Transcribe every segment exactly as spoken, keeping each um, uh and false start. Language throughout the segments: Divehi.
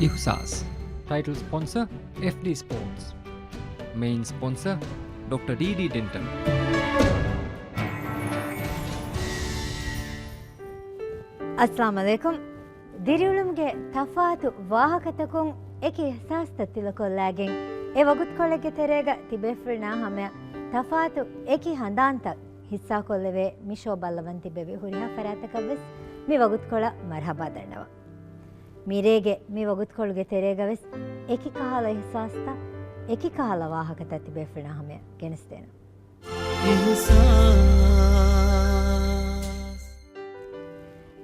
އިހުސާސް. ޓައިޓަލް ސްޕޮންސަ، އެފްޑީ ސްޕޯޓްސް. މެއިން ސްޕޮންސަ، ޑޮކްޓަ ޑީޑީ ޑެންޓަލް. އައްސަލާމު ޢަލައިކުމް. ދިރިއުޅުމުގެ ތަފާތު ވާހަކަތަކުން އެކި އިހްސާސްތައް ތިލަކޮށްލާގެން، އެ ވަގުތުކޮޅެއްގެ ތެރޭގަ ތިބޭފުޅުންނާ ހަމަޔަށް ތަފާތު އެކި ހަނދާންތައް ހިއްސާކޮށްލެވޭ މިޝޯ ބައްލަވަން ތިއްބެވި ހުރިހާ ފަރާތްތަކަށްވެސް މި ވަގުތުކޮޅަށް މަރުޙަބާ ދަންނަވަން. މިރޭގެ މި ވަގުތުކޮޅުގެ ތެރޭގަވެސް އެކި ކަހަލަ އިހްސާސްތައް، އެކި ކަހަލަ ވާހަކަތައް ތިބޭފުޅުންނާ ހަމަޔަށް ގެނެސްދޭނަން. އިހްސާސް.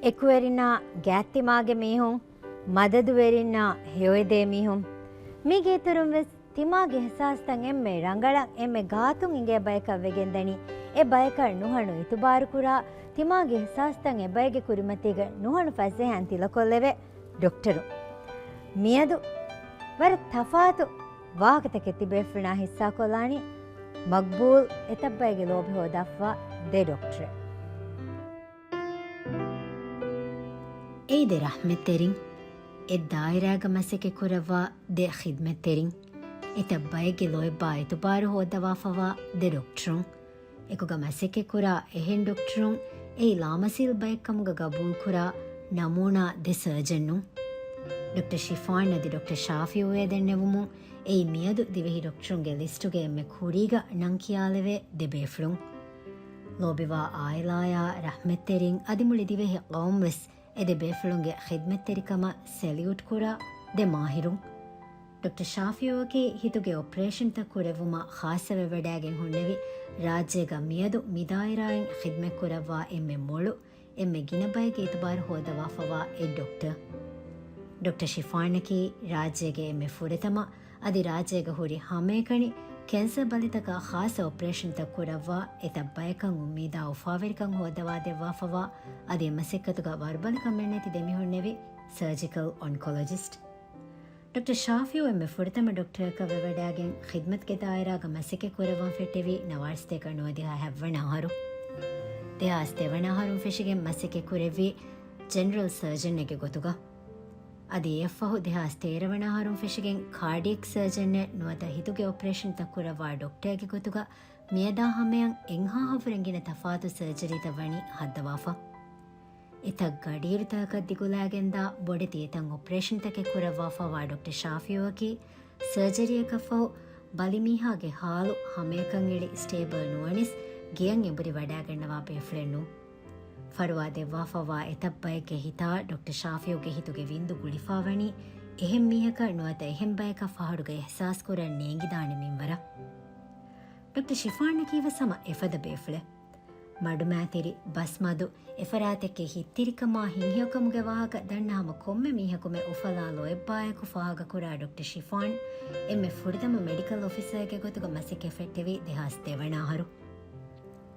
އެކުވެރިންނާ ގާތްތިމާގެ މީހުން، މަދަދުވެރިންނާ ހެޔޮއެދޭ މީހުން، މީގެ އިތުރުން ވެސް ތިމާގެ އިހްސާސްތައް އެންމެ ރަނގަޅަށް އެންމެ ގާތުން އިނގޭ ބަޔަކަށް ވެގެންދަނީ، އެ ބަޔަކަށް ނުހަނު އިތުބާރުކުރާ، ތިމާގެ އިހްސާސްތައް އެ ބައެއްގެ ކުރިމަތީގަ ނުހަނު ފަސޭހައިން ތިލަކޮށްލެވޭ ޑޮކްޓަރު. މިއަދު ވަރަށް ތަފާތު ވާހަކަތަކެއް ތިބޭފުޅުންނާ ހިއްސާކޮށްލާނީ، މަގްބޫލް އެތައްބައެއްގެ ލޯބި ހޯދާފަވާ ދެ ޑޮކްޓަރެއް. އެއީ ދެ ރަޙްމަތްތެރިން، އެ ދާއިރާގަ މަސައްކަތް ކުރައްވާ ދެ ޚިދްމަތްތެރިން، އެތައް ބައެއްގެ ލޯތްބާ އިތުބާރު ހޯއްދަވާފަވާ ދެ ޑޮކްޓަރުން. އެކުގަ މަސައްކަތްކުރާ އެހެން ޑޮކްޓަރުން އެއީ ލާމަސީލް ބައެއްކަމުގަ ގަބޫލްކުރާ ނަމޫނާ ދެ ސަރޖަނުން. ޑޮކްޓަ ޝިފާން އަދި ޑޮކްޓަ ޝާފިއުއޭ ދެންނެވުމުން އެއީ މިއަދު ދިވެހި ޑޮކްޓަރުންގެ ލިސްޓުގެ އެންމެ ކުރީގަ ނަން ކިޔާލެވޭ ދެ ބޭފުޅުން. ލޯބިވާ އާއިލާޔާ ރަޙްމަތްތެރިން އަދި މުޅި ދިވެހި ޤައުމުވެސް އެ ދެ ބޭފުޅުންގެ ޚިދްމަތްތެރިކަމަށް ސެލިއުޓް ކުރާ ދެ މާހިރުން. ޑޮކްޓަ ޝާފިއުއަކީ ހިތުގެ އޮޕަރޭޝަންތައް ކުރެއްވުމަށް ޚާއްޞަވެވަޑައިގެން ހުންނެވި، ރާއްޖޭގަ މިއަދު މި ދާއިރާއިން ޚިދްމަތްކުރައްވާ އެންމެ މޮޅު، އެންމެ ގިނަ ބައެއްގެ އިތުބާރު ހޯއްދަވާފަވާ އެއް ޑޮކްޓަ. ޑޮކްޓަ ޝިފާންއަކީ ރާއްޖޭގެ އެންމެ ފުރަތަމަ އަދި ރާއްޖޭގަ ހުރި ހަމައެކަނި ކެންސަރ ބަލިތަކަށް ޚާއްޞަ އޮޕަރޭޝަންތައް ކުރައްވާ އެތައް ބަޔަކަށް އުއްމީދާ އުފާވެރިކަން ހޯއްދަވާދެއްވާފަވާ އަދި އެ މަސައްކަތުގަ ވަރުބަލިކަމެއްނެތި ދެމިހުންނެވި ސަރޖިކަލް އޮންކޮލޮޖިސްޓް. ޑޮކްޓަ ޝާފިއު އެންމެ ފުރަތަމަ ޑޮކްޓަރަކަށް ވެވަޑައިގެން ޚިދްމަތުގެ ދާއިރާގަ މަސައްކަތް ކުރައްވަން ފެއްޓެވީ ނަވާރަ ސަތޭކަ ނުވަދިހަ ހަތްވަނަ އަހަރު. ދެހާސް ދެވަނަ އަހަރުން ފެށިގެން މަސައްކަތް ކުރެއްވީ ޖެނެރަލް ސަރޖަނެއްގެ ގޮތުގަ. އަދި އެއަށްފަހު ދެހާސް ތޭރަ ވަނަ އަހަރުން ފެށިގެން ކާޑިއެކް ސަރޖަނެއް ނުވަތަ ހިތުގެ އޮޕަރޭޝަންތައް ކުރައްވާ ޑޮކްޓަރެއްގެ ގޮތުގަ މިއަދާ ހަމަޔަށް އެއްހާހަށްވުރެން ގިނަ ތަފާތު ސަރޖަރީތައް ވަނީ ހައްދަވާފަ. އެތައް ގަޑިއިރުތަކަކަށް ދިގުލާގެންދާ ބޮޑެތި އެތައް އޮޕަރޭޝަންތަކެއް ކުރައްވާފަވާ ޑޮކްޓަ ޝާފިއުއަކީ، ސަރޖަރީއަކަށްފަހު ބަލިމީހާގެ ހާލު ހަމައަކަށް އެޅި ސްޓޭބަލް ނުވަނީސް ގެޔަށް އެނބުރި ވަޑައިގަންނަވާ ބޭފުޅެއް ނޫން. ފަރުވާ ދެއްވާފަވާ އެތައް ބައެއްގެ ހިތާ ޑޮކްޓަ ޝާފިއުގެ ހިތުގެ ވިންދު ގުޅިފާވަނީ އެހެން މީހަކަށް ނުވަތަ އެހެން ބަޔަކަށް ފަހަރުގަ އިހްސާސްކުރަން ނޭނގިދާނެ މިންވަރަށް. ޑޮކްޓަ ޝިފާންއަކީ ވެސް ހަމަ އެފަދަ ބޭފުޅެއް. މަޑުމައިތިރި، ބަސްމަދު، އެފަރާތެއްގެ ހިތްތިރިކަމާ ހިތްހެޔޮކަމުގެ ވާހަކަ ދަންނަ ހަމަ ކޮންމެ މީހަކުމެ އުފަލާ ލޯތްބާއެކު ފާހަގަކުރާ ޑޮކްޓަ ޝިފާން، އެންމެ ފުރަތަމަ މެޑިކަލް އޮފިސަރގެ ގޮތުގަ މަސައްކަތް ފެއްޓެވީ ދެހާސް ދެވަނަ އަހަރު.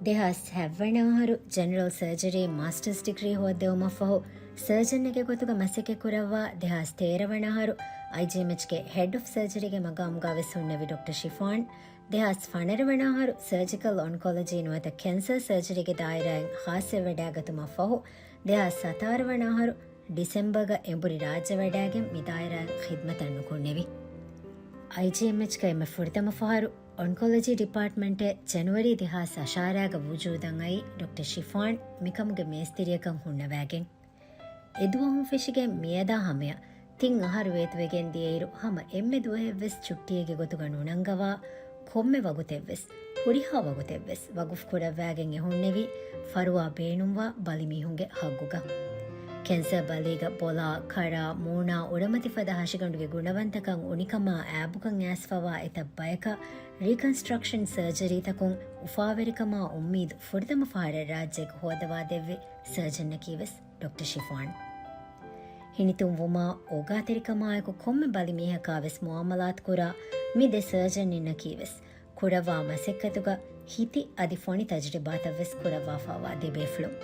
ދެހާސް ހަތްވަނަ އަހަރު ޖެނެރަލް ސަރޖަރީ މާސްޓަރސް ޑިގްރީ ހޯއްދެވުމަށްފަހު، ސަރޖަނެއްގެ ގޮތުގަ މަސައްކަތް ކުރައްވާ ދެހާސް ތޭރަ ވަނަ އަހަރު އައިޖީއެމްއެޗްގެ ހެޑް އޮފް ސަރޖަރީގެ މަގާމުގަވެސް ހުންނެވި ޑޮކްޓަ ޝިފާން، ދެހާސް ފަނަރަ ވަނަ އަހަރު ސަރޖިކަލް އޮންކޮލޮޖީ ނުވަތަ ކެންސަރ ސަރޖަރީގެ ދާއިރާއިން ޚާއްސަވެވަޑައިގަތުމަށްފަހު، ދެހާސް ސަތާރަ ވަނަ އަހަރު ޑިސެމްބަރގަ އެނބުރި ރާއްޖެ ވަޑައިގެން މި ދާއިރާއިން ޚިދްމަތަށް ނުކުންނެވި. އައިޖީއެމްއެޗްގައި އެންމެ ފުރަތަމަ ފަހަރު އޮންކޮލޮޖީ ޑިޕާޓްމަންޓެއް ޖެނުއަރީ ދެހާސް އަށާރައިގަ ވުޖޫދަށް އައީ ޑޮކްޓަ ޝިފާން މިކަމުގެ މޭސްތިރިއަކަށް ހުންނަވައިގެން. އެދުވަހުން ފެށިގެން މިއަދާ ހަމަޔަށް ތިން އަހަރު ވޭތުވެގެން ދިޔައިރު، ހަމަ އެންމެ ދުވަހެއްވެސް ޗުއްޓީއެއްގެ ގޮތުގަ ނުނަންގަވާ، ކޮންމެ ވަގުތެއްވެސް، ހުރިހާ ވަގުތެއްވެސް ވަގުފު ކުރައްވާގެން އެ ހުންނެވި، ފަރުވާ ބޭނުންވާ ބަލިމީހުންގެ ހައްގުގަ. ކެންސަރ ބަލީގަ ބޮލާ، ކަރާ، މޫނާ، އުޑަމަތި ފަދަ ހަށިގަނޑުގެ ގުނަވަންތަކަން އުނިކަމާ އާބުކަން އައިސްފަވާ އެތައް ބަޔަކަށް ރީކަންސްޓްރަކްޝަން ސަރޖަރީތަކުން އުފާވެރިކަމާ އުއްމީދު ފުރަތަމަ ފަހަރަށް ރާއްޖޭގަ ހޯއްދަވާދެއްވި ސަރޖަންއަކީވެސް ޑޮކްޓަ ޝިފާން. ހިނިތުންވުމާ، އޯގާތެރިކަމާއެކު ކޮންމެ ބަލިމީހަކާވެސް މުއާމަލާތުކުރާ މި ދެ ސަރޖަންއިންނަކީވެސް، ކުރައްވާ މަސައްކަތުގަ ހިތި އަދި ފޮނި ތަޖުރިބާތައްވެސް ކުރައްވާފައިވާ ދެ ބޭފުޅުން.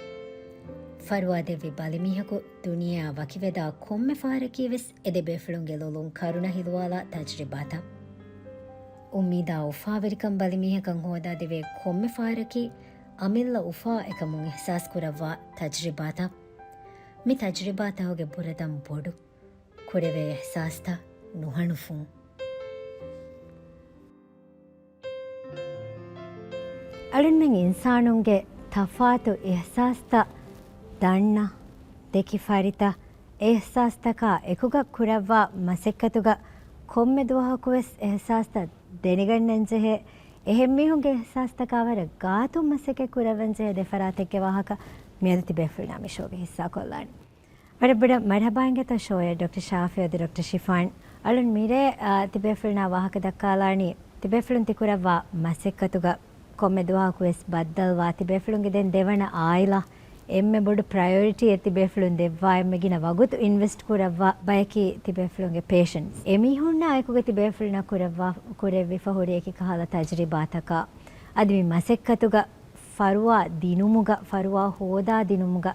ފަރުވާ ދެއްވި ބަލިމީހަކު ދުނިޔެއާ ވަކިވެދާ ކޮންމެ ފަހަރަކީވެސް އެ ދެ ބޭފުޅުންގެ ލޮލުން ކަރުނަ ހިލުވާލާ ތަޖުރިބާތައް. އުއްމީދާ އުފާވެރިކަން ބަލިމީހަކަށް ހޯދާދެވޭ ކޮންމެ ފަހަރަކީ، އަމިއްލަ އުފާ އެކަމުން އިހްސާސް ކުރައްވާ ތަޖުރިބާތައް. މި ތަޖުރިބާތަހުގެ ބުރަދަން ބޮޑު. ކުރެވޭ އިޙްސާސްތައް ނުހަނުފުން. އަޅުންމެން އިންސާނުންގެ ތަފާތު އިޙްސާސްތައް ދަންނަ، ދެކި ފަރިތަ، އެ އިޙްސާސްތަކާ އެކުގަ ކުރައްވާ މަސައްކަތުގަ ކޮންމެ ދުވަހަކުވެސް އިޙްސާސްތައް ދެނެގަންނަންޖެހޭ، އެހެން މީހުންގެ އިޙްސާސްތަކާ ވަރަށް ގާތުން މަސައްކަތް ކުރައްވަންޖެހޭ ދެ ފަރާތެއްގެ ވާހަކަ މިއަދު ތިބޭފުޅުންނާ މިޝޯގަ ހިއްސާކޮށްލާނީ. ވަރަށް ބޮޑަށް މަރުޙަބާ އިނގޭތޯ ޝޯއަށް ޑޮކްޓަރ ޝާފި އަދި ޑޮކްޓަރ ޝިފާން. އަޅުން މިރޭ، އާ، ތިބޭފުޅުންނާ ވާހަކަ ދައްކާލާނީ، ތިބޭފުޅުން ތިކުރައްވާ މަސައްކަތުގަ ކޮންމެ ދުވަހަކުވެސް ބައްދަލުވާ ތިބޭފުޅުންގެ ދެން ދެވަނަ އާއިލާ އެންމެ ބޮޑު ޕްރަޔޮރިޓީއެއް ތިބޭފުޅުން ދެއްވާ އެންމެ ގިނަ ވަގުތު އިންވެސްޓް ކުރައްވާ ބަޔަކީ ތިބޭފުޅުންގެ ޕޭޝަންޓްސް. އެމީހުންނާ އެކުގަ ތިބޭފުޅުންނަށް ކުރައްވާ، ކުރެއްވިފަ ހުރި އެކި ކަހަލަ ތަޖުރިބާތަކާ އަދި މި މަސައްކަތުގަ ފަރުވާ ދިނުމުގަ، ފަރުވާ ހޯދާ ދިނުމުގަ،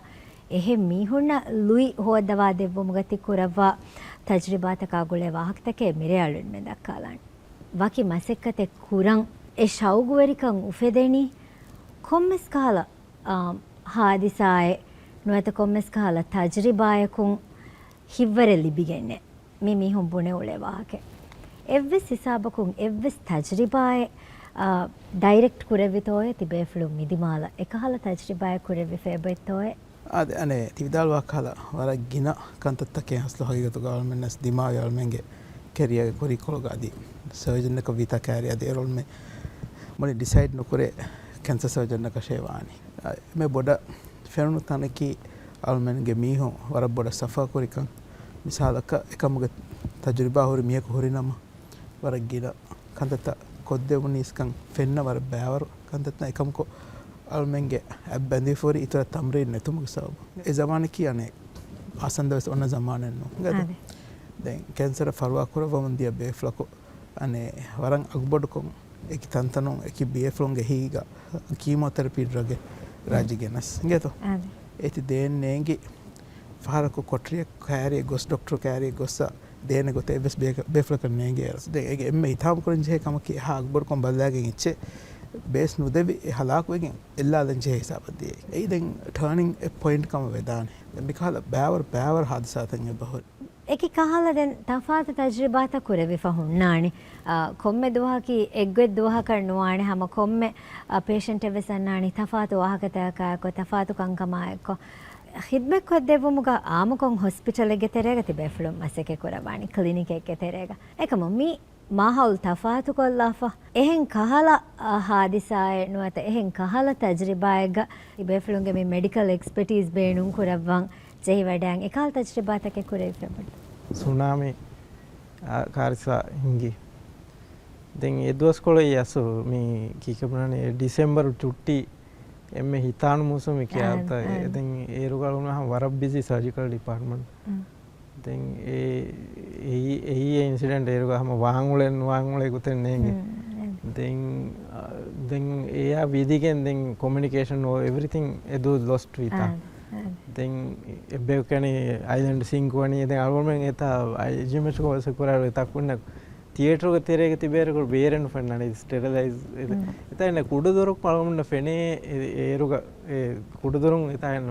އެހެން މީހުންނަށް ލުއި ހޯއްދަވާ ދެއްވުމުގަ ތި ކުރައްވާ ތަޖުރިބާތަކާ ގުޅޭ ވާހަކަތަކެއް މިރޭ އަޅުންމެން ދައްކާލާނެ. ވަކި މަސައްކަތެއް ކުރަން އެ ޝައުގުވެރިކަން އުފެދެނީ ކޮންމެސް ކަހަލަ، އާ، ހާދިސާއެއް ނުވަތަ ކޮންމެސް ކަހަލަ ތަޖުރިބާއަކުން ހިތްވަރެއް ލިބިގެންނޭ. މި މީހުން ބުނެ އުޅޭ ވާހަކަ. އެއްވެސް ހިސާބަކުން އެއްވެސް ތަޖުރިބާއެއް، އާ، ޑައިރެކްޓް ކުރެއްވިތޯއޭ ތިބޭފުޅުން މިދިމާލަށް އެކަހަލަ ތަޖުރިބާއެއް ކުރެއްވިފަ އެބައޮތްތޯއޭ؟ އާދެ، އަނެއް ތި ވިދާޅުވާ ކަހަލަ ވަރަށް ގިނަ ކަންތައްތަކެއް އަސްލު ހަގީގަތުގަ އަޅުމެންނަސް ދިމާވި އަޅުމެންގެ ކެރިއާގެ ކުރީކޮޅުގަ އަދި ސަރޖަނަކަށް ވީތާ ކައިރި އަދި އެރޮލްމެން މުޅި ޑިސައިޑް ނުކުރޭ ކެންސަރ ސަރޖަނަކަށޭ ވާނީ. އެ، މެ ބޮޑަށް ފެނުނު ތަނަކީ އަޅުމެންގެ މީހުން ވަރަށް ބޮޑަށް ސަފާ ކުރިކަން. މިސާލަކަށް އެކަމުގެ ތަޖުރިބާ ހުރި މީހަކު ހުރިނަމަ، ވަރަށް ގިނަ ކަންތައްތައް ކޮށްދެވުނީސްކަން ފެންނަ ވަރަށް ބައިވަރު ކަންތައްތައް އެކަމަކު އަޅުމެންގެ އަތް ބަނދެފަ ހުރި އިތުރަށް ތަމްރީން ނެތުމުގެ ސަބަބު. އެ ޒަމާނަކީ އަނެއް އަސަންދަވެސް އޮންނަ ޒަމާނެއް ނޫން. ގަދަ؟ އާދެ. ދެން ކެންސަރ ފަރުވާ ކުރައްވަމުން ދިޔަ ބޭފުޅަކު އަނެއް ވަރަށް އަގުބޮޑުކޮށް އެކި ތަންތަނުން އެކި ބޭފުޅުންގެ ހިތްގަ ކީމޯތެރަޕީ ޑްރަގެއް ރާއްޖެ ގެނަސް. އިނގޭތޯ؟ އާދެ. އޭތި ދޭން ނޭނގި ފަހަރަކު ކޮޓަރިއަށް ކައިރި ގޮސް ޑޮކްޓަރު ކައިރި ގޮއްސަ ދޭނެ ގޮތެއް އެއްވެސް ބޭކަ-، ބޭފުޅަކަށް ނޭނގޭ. ދެން އޭގެ އެންމެ ހިތާމަކުރަން ޖެހޭ ކަމަކީ އެހާ އަގުބޮޑުކަން ބައްލައިގެން އެއްޗެއް ބޭސް ނުދެވި އެ ހަލާކުވެގެން އެއްލާލަން ޖެހޭ ހިސާބަށް ދިޔައީ. އެއީ ދެން ޓާނިން އެ ޕޮއިންޓް ކަމަށް ވެދާނެ. ދެން މިކަހަލަ ބައިވަރު ބައިވަރު ހާދިސާތައް އެބަހުރި. އެކި ކަހަލަ ދެން ތަފާތު ތަޖުރިބާތައް ކުރެވިފަ ހުންނާނެ. އާ، ކޮންމެ ދުވަހަކީ އެއްގޮތް ދުވަހަކަށް ނުވާނެ، ހަމަ ކޮންމެ، އާ، ޕޭޝަންޓެއް ވެސް އަންނާނީ ތަފާތު ވާހަކަތަކާއެކު، ތަފާތު ކަންކަމާއެކު. ޚިދްމަތްކޮށްދެއްވުމުގަ އާއްމުކޮށް ހޮސްޕިޓަލެއްގެ ތެރޭގަ ތިބޭފުޅުން މަސައްކަތް ކުރައްވާނީ ކްލިނިކެއްގެ ތެރޭގަ. އެކަމު މި މާހައުލް ތަފާތުކޮށްލާފަ. އެހެން ކަހަލަ، އާ، ހާދިސާއެއް ނުވަތަ އެހެން ކަހަލަ ތަޖުރިބާއެއްގަ ތިބޭފުޅުންގެ މި މެޑިކަލް އެކްސްޕަޓީސް ބޭނުން ކުރައްވަން ޖެހިވަޑައިން އެކަހަލަ ތަޖުރިބާތަކެއް ކުރެވިފަ އެބަ. ސުނާމީ، އާ، ކާރިސާ ހިނގި. ދެން އެ ދުވަސްކޮޅަށް އަސްލު މި ކީކޭ ބުނާނީ ޑިސެމްބަރު ޗުއްޓީ އެންމެ ހިތާނު މޫސުމީ ކިޔާ އާ، އާ. ދެން އޭރުގަ އަޅުގަނޑު ވަރަށް ބިޒީ ސަރޖިކަލް ޑިޕާޓްމަންޓް. އުން. ދެން އެ، އެއީ، އެއީ އެ އިންސިޑެންޓް އޭރުގަ ހަމަ ވާންއުޅެން ނުވާންއުޅޭ ގޮތެއް ނޭނގެ. އުން، އެ. ދެން، އާ، ދެން އެޔާ ވިދިގެން ދެން ކޮމިއުނިކޭޝަން އޯ އެވްރިތިން އެދުވަސް ލޮސްޓް ވީތާ. އާ، އާ. ދެން އެއްބަޔަކު ކިޔަނީ އައިލެންޑް ސިންކް ވަނީ ދެން އަޅުގަނޑުމެން އެތާ އައި ޖިމެޓް ކޮވަސް ކުރާ ތަކުންނަ ތިއޭޓަރުގެ ތެރޭގަ ތިބޭރަކު ބޭރެއް ނުފެންނާނެ ސްޓެރިލައިޒް އެ-، އުން. އެތާ އެންނަ ކުޑަދޮރު އަޅުގަނޑު ފެނޭ އެ-، އޭރުގަ އެ ކުޑަދޮރުން އެތާ އެން-،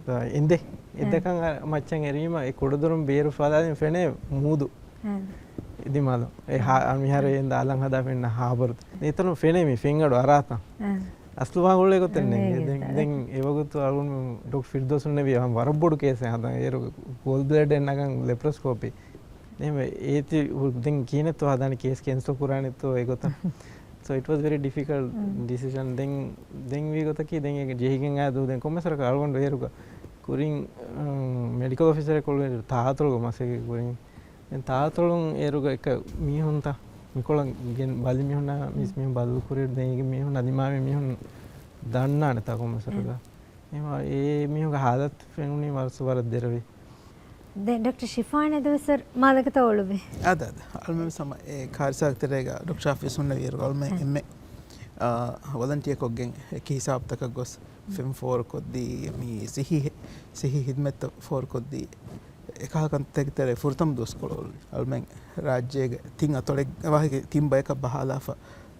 އާ، އެނދެ އެ. އެއްދަކަން މައްޗަށް އެރީމަ އެ ކުޑަދޮރުން ބޭރު ފަލާދިން ފެނޭ މޫދު. އެ. ދިމާލު. އެ ހާ-، އެ. މިހާރު އެން ދާލަން ހަދާ ފެންނަ ހާބަރު. އެތަނު ފެނޭ މި ފެންގަޑު އަރާތަން. އެ. އަސްލު ވާން އުޅޭ ގޮތެއް ނޭނގެ. ދެން، ދެން އެވަގުތު އަޅުން ޑޮކް ފިރްދޯސުން ނެވި ވަރަށް ބޮޑު ކޭސެއް ހަދާ. އޭރު ގޯލް ބްލޭޑެއް ނަގަން ލެޕްރޮސްކޯޕީ. އެހެންވެ، އޭތި ހު-، ދެން ކިހިނެއްތޯ ހަދާނެ ކޭސް ކެންސަލް ކުރާނެތޯ އެގޮތަށް. So it was very difficult decision. ދެން، ދެން ވީ ގޮތަކީ ދެން އޭގެ ޖެހިގެން އާ ދޫ ދެން ކޮންމެސް ވަރަކަށް އަޅުގަނޑު އޭރުގަ ކުރިން، އުން، މެޑިކަލް އޮފިސަރެއް ކޮޅު ތާއަތޮޅުގަ މަސައްކަތް ކުރިން. ދެން ތާއަތޮޅުން އޭރުގަ އެކަ މީހުންތައް މިކޮޅަށް ގެން ބަލި މީހުންނާ މީސް މީހުން ބަދަލު ކުރިއިރު ދެން އޭގެ މީހުން އަދި މާ މި މީހުން ދަންނާނެތާ ކޮންމެސް ވަރަކަށް. އެހެންވީމަ އެ މީހުންގެ ހާލަތު ފެނުނީ ވަރަށް ވަރަށް ދެރަވޭ. ދެން ޑޮކްޓަރ ޝިފާން އެދުވަސްވަރު މާލޭގަތަށް އުޅުއްވި. އާދެ، އާދެ. އަޅުމެން ވެސް ހަމަ އެ ކާރިސާގެ ތެރޭގަ ޑޮކްޓަރ ޝާފި ސުންނަވިއިރު އަޅުމެން އެންމެ، އާ، ވޮލަންޓިއާ ކޮށްގެން އެކި ހިސާބުތަކަށް ގޮސް ފެން ފޯރުކޮށްދީ، މި ސިހި، ސިހި ހިދްމަތްތައް ފޯރުކޮށްދީ، އެކަހަލަ ކަންތައްތަކެއް ތެރޭ ފުރަތަމަ ދުވަސްކޮޅު އަޅުމެން ރާއްޖޭގެ ތިން އަތޮޅެއް ވާހަކަ ތިން ބަޔަކަށް ބަހާލާފަ،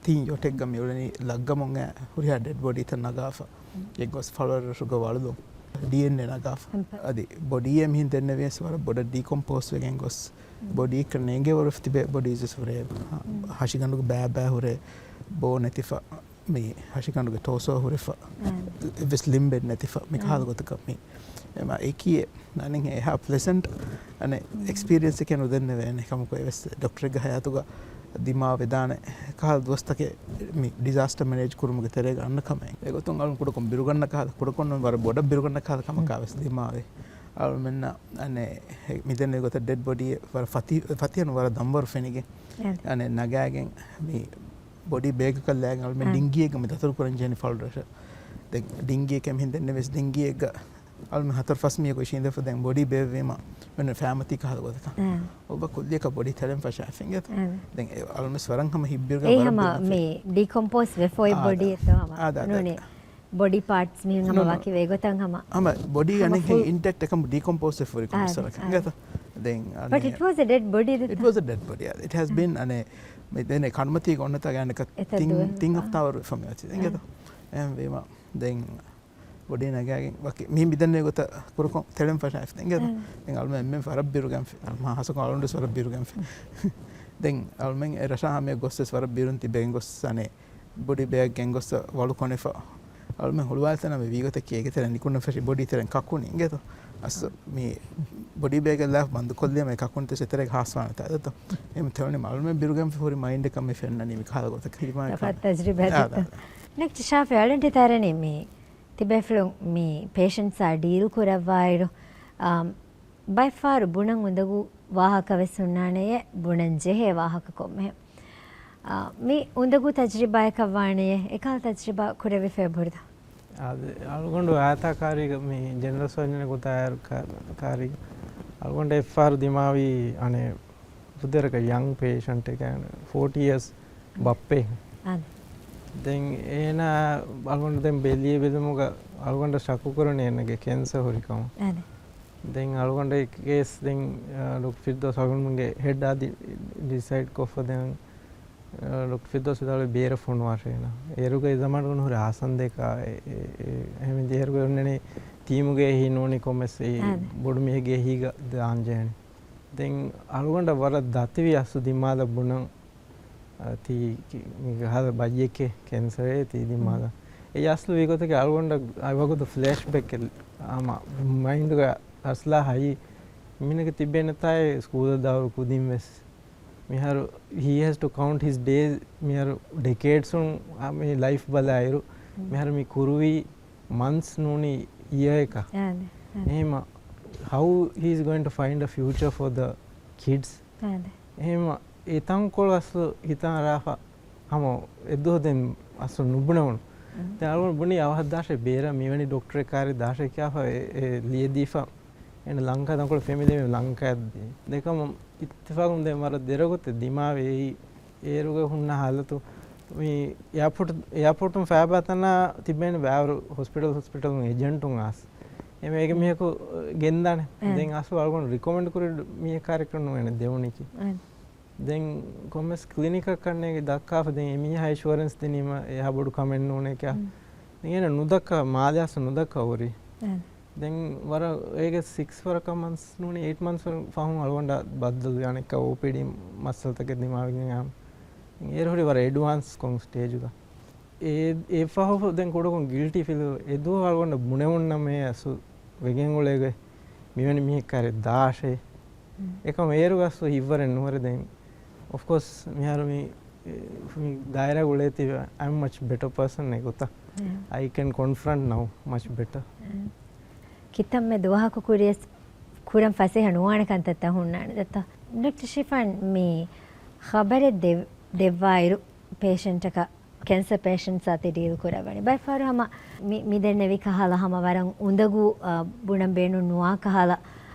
ތިން ޔޮޓެއްގަ މިއުޅެނީ ލައްގަމުން އެ ހުރިހާ ޑެޑް ބޮޑީތައް ނަގާފަ، އެ ގޮސް ފަޅުވަރަށް ރަށުގަ ވަޅުލުން. ޑީއެންއޭ ނަގާފަ. އަދި ބޮޑީއެއް މިހިން ދެންނެވިޔަސް ވަރަށް ބޮޑަށް ޑީކޮމްޕޯސް ވެގެން ގޮސް، ބޮޑީއަކަށް ނޭނގޭ ވަރު ތިބޭ ބޮޑީސް ވެސް ހުރޭ. ހަށިގަނޑުގެ ބައި ބައި ހުރޭ، ބޯ ނެތިފަ، މި ހަށިގަނޑުގެ ޓޯސޯ ހުރެފަ، އެއްވެސް ލިމްބެއް ނެތިފަ، މި ކަހަލަ ގޮތަކަށް މި. އެމަ އެކީ އަނެއް އެހާ ޕްލެޒަންޓް އަނެއް އެކްސްޕީރިއެންސް އެކެއް ނުދެންނެވޭނެ. ކަމަކު އެވެސް ޑޮކްޓަރެއްގެ ހަޔާތުގަ ދިމާވެދާނެ ކަހަލަ ދުވަސްތަކެއް މި ޑިޒާސްޓަ މެނޭޖް ކުރުމުގެ ތެރޭގަ އަންނަ ކަމެއް. އެގޮތުން އަޅުން ކުޑަކޮށް ބިރުގަންނަ ކަހަލަ، ކުޑަކޮށް ނޫން ވަރަށް ބޮޑަށް ބިރުގަންނަ ކަހަލަ ކަމަކާ ވެސް ދިމާވެ. އަޅުމެންނަށް އަނެއް މިދެންނެވި ގޮތަށް ޑެޑް ބޮޑީ ވަރަށް ފަތި، ފަތިހަނު ވަރަށް ދަންވަރު ފެނިގެން އަނެއް ނަގާގެން މި ބޮޑީ ބޭގަކަށް ލާގެން އަޅުމެން އާ. ޑިންގީއެއްގަ މި ދަތުރު ކުރަން ޖެހެނީ ފަޅުރަށަށް. ދެން ޑިންގީއެއް ކެމިހިން ދެންނެވިޔަސް ޑިންގީއެއްގަ އަޅުމެން ހަތަރު ފަސް މީހަކު އިށީނދެފަ ދެން ބޮޑީ ބޭއްވީމަ މެން ފައިމަތީ ކަހަލަ ގޮތަކަށް. އާ. އޮއްވަ ކުއްލިއަކަށް ބޮޑީ ތެޅެން ފަށާފިން އިނގޭތޯ. އާ. ދެން އެ އަޅުމެން ވަރަށް ހަމަ ހިތްބިރުގަ އެ ވަރަށް ހަމަ ބިރުގަން މި ޑީކޮމްޕޯސް ވެފަ އޮތް އާ، ބޮޑީ އެއްތޯ ހަމަ. އާ، ދާ، ދާ. ނޫނޭ. ބޮޑީ ޕާޓްސް މިހެން ހަމަ ނޫނު. ވަކި ވެގޮތަށް ހަމަ. ހަމަ ބޮޑީ ހަމަ އަނެއް ފުލް އިންޓެކްޓް އެކަމު ޑީކޮމްޕޯސް ވެފަ ހުރި އާ، ކޮންމެސް ވަރަކަށް. އާ. އިނގޭތޯ. ދެން ބަޓް އިޓް ވާޒް އެ ޑެޑް ބޮޑީ ދެތަ؟ އިޓް ވާޒް އެ ޑެޑް ބޮޑީ. އިޓް ހޭސް ބީން އަނެއް މި ދެން ކަނޑުމަތީގަ އޮންނަތާ ގާނެކަ ތިން، ތިން ހަފްތާ ވަރު ވެފަ މި އޮތީ. އިނގޭތޯ. އެހެންވީމަ ދެން ބޮޑީ ނަގާގެން ވަކި މި މިދެންނެވި ގޮތަށް ކުރުކޮށް ތެޅެން ފަށާފި. އިނގޭތޯ. ދެން އަޅުމެން އެންމެން ވަރަށް ބިރުގަންފި. މާ ހަސަކޮށް އަޅުން ވެސް ވަރަށް ބިރުގަންފި. ދެން އަޅުމެން އެ ރަށާ ހަމަޔަށް ގޮސް ވެސް ވަރަށް ބިރުން ތިބެގެން ގޮސް އަނެއް ބޮޑީ ބޭގް ގެންގޮސް ވަޅު ކޮނެފަ. އަޅުމެން ހުޅުވާލިތަނާ މި ވީގޮތަކީ އޭގެ ތެރެ ނިކުންނަ ފެށި ބޮޑީ ތެރެން ކަކުނި އިނގޭތޯ. އަސް މި ބޮޑީ ބޭގެއް ލާފަ ބަންދުކޮށްލިޔަމަ އެ ކަކުން ތެސް އެތެރޭގަ ހާސްވާނެތާ ދެތޯ. އެހެން ތެޅުނީމަ އަޅުމެން ބިރުގަންފި ހުރި މައިންޑަކަށް މި ފެންނަނީ މި ކަހަލަ ގޮތަކަށް ހިދިމާ ތަޖްރިބާ ދެތޯ. ނެކްސްޓް ޝާފި އަޅަންޓި ތާރަނީ މި ތިބޭފުޅުން މި ޕޭޝަންޓްސާ ޑީލް ކުރައްވާއިރު، އާ، ބައެއްފަހަރު ބުނަން އުނދަގޫ ވާހަކަ ވެސް ހުންނާނެޔޭ، ބުނަން ޖެހޭ ވާހަކަ ކޮންމެހެން. އާ، މި އުނދަގޫ ތަޖްރިބާއަކަށް ވާނެޔޭ، އެކަހަލަ ތަޖްރިބާ ކުރެވިފައި ބުރިދާ؟ އާދެ، އަޅުގަނޑު އާތާ ކާރީގަ މި ޖެނެރަލް ސަރޖަނެއް ގޮތާ އައިރު ކާ-، ކާރީގަ އަޅުގަނޑަށް އެއްފަހަރު ދިމާވީ އަނެއް ފުދޭވަރަކަށް ޔަންގް ޕޭޝަންޓެއް ފޯޓީ އިޔާސް ބައްޕަ. އާދެ. ދެން އޭނާ އަޅުގަނޑު ދެން ބެލި ބެލުމުގަ އަޅުގަނޑަށް ޝައްކު ކުރަނީ އޭނާގެ ކެންސަރ ހުރިކަމަށް. އާދެ. ދެން އަޅުގަނޑަށް ކޭސް ދެން، އާ، ޑޮކްޓަރ ފިރްދައުސް އަޅުގަނޑުމެންގެ ހެޑް އަދި ޑިސައިޑް ކޮށްފަ ދެން، އާ، ޑޮކްޓަރ ފިރްދައުސް ވިދާޅުވި ބޭރަށް ފޮނުވާށޭ އޭނާ. އޭރުގަ އެ ޒަމާނުގަ ނުހުރި އާސަންދޭކާ، އެ، އެ، އެ، އެހެން އޭރުގަ އޮންނަނީ ޓީމުގެ އެހީ ނޫނީ ކޮންމެސް އެ އާދެ. ބޮޑު މީހެއްގެ އެހީގަ ދާން ޖެހެނީ. ދެން އަޅުގަނޑަށް ވަރަށް ދަތިވި އަސްލު ދިމާލަށް ބުނަން، އަ، ތީ ކި-، މި ހާދަ ބައްޔެކޭ ކެންސަރޭ ތީ ދިމާލަށް. އެ އަސްލު ވީ ގޮތަކީ އަޅުގަނޑަށް އަ، ވަގުތު ފްލެޝް ބެކް އެއް، އާ، މަ-، މައިންޑުގަ އަސްލާ ހައި މީނަކަ ތިބޭނެތާއޭ ސްކޫލަށް ދާއިރު ކުދިން ވެސް. މިހާރު he has to count his days. މިހާރު ޑެކޭޑްސުން އަ، މި ލައިފް ބަލާއިރު، މިހާރު މި ކުރުވީ މަންތްސް ނޫނީ އިޔަރެކަށް. އާދެ، އާދެ. އެހެމަ how he is going to find a future for the kids. އާދެ. އެހެމަ އެ ތަންކޮޅު އަސްލު ހިތަށް އަރާފަ ހަމަ އެއްދުވަހު ދެން އަސްލު ނުބުނެވުނު. ދެން އަޅުގަނޑު ބުނީ އަވަހަށްދާށޭ ބޭރަށް މިވެނި ޑޮކްޓަރެއް ކާރި ދާށޭ ކިޔާފަ އެ، އެ ލިޔެދީފަ. އޭނަ ލަންކާ ތަންކޮޅު ފެމިލީ ލަންކާ ދޭ. ދެކަމު އިއްތިފާގުން ދެން ވަރަށް ދެރަގޮތެއް ދިމާވެ އެއީ. އޭރުގަ ހުންނަ ހާލަތު މި އެއާޕޯޓް، އެއާޕޯޓުން ފައިބާ ތަނާ ތިބޭނެ ބާރު ހޮސްޕިޓަލް، ހޮސްޕިޓަލުން އެޖެންޓުން އާސް. އެމެ އޭގެ މީހަކު ގެންދާނެ. ދެން އަސްލު އަޅުގަނޑު ރިކޮމެންޑް ކުރި މީހަކާ ކެރެކްޓަރުން ނޫން އޭނަ ދެވުނީކީ. ދެން ކޮންމެސް ކްލިނިކަށް ކަންނޭގެ ދައްކާފަ ދެން އެމީހާ އިޝުއަރެންސް ދިނީމަ އެހާ ބޮޑު ކަމެއް ނޫނޭ ކިޔާ. ދެން އޭނަ ނުދައްކާ، މާލެ އަސްލު ނުދައްކާ ހުރީ. ދެން ވަރަށް އޭގެ ސިކްސް ވަރަކަށް މަންތްސް ނޫނީ އެއިޓް މަންތްސް ފަހުން އަޅުގަނޑަށް ބައްދަލުވި އަނެއްކާ އޯޕީޑީ މައްސަލަތަކެއް ދިމާވެގެން އާ. އޭރު ހުރީ ވަރަށް އެޑްވާންސް ކޮން ސްޓޭޖުގަ. އެ، އެ ފަހު ދެން ކުޑަކޮށް ގިލްޓީ ފީލް އެދުވަހު އަޅުގަނޑަށް ބުނެވުންނަމޭ އަސްލު ވެގެން އުޅޭގޮތް މިވެނި މީހެއް ކާރި ދާށޭ. އެކަމް އޭރު އަސްލު ހިތްވަރެއް ނުވެ ދެން. އޮފް ކޯސް މިހާރު މި، މި ދާއިރާ އުޅޭތީ I'm much better person އެ ގޮތަށް. I can confront now much better. ކިތަންމެ ދުވަހަކު ކުރިޔަސް ކުރަން ފަސޭހަ ނުވާނެ ކަންތައްތައް ހުންނާނެ ދައްތަ. ޑޮކްޓަރ ޝިފާން މި ޚަބަރެއް ދެ-، ދެއްވާއިރު ޕޭޝަންޓަކަށް ކެންސަރ ޕޭޝަންޓްސް އާ ތި ޑީލް ކުރައްވަނީ. ބައެއްފަހަރު ހަމަ މި، މި ދެންނެވި ކަހަލަ ހަމަ ވަރަށް އުނދަގޫ، އާ، ބުނަން ބޭނުން ނުވާ ކަހަލަ،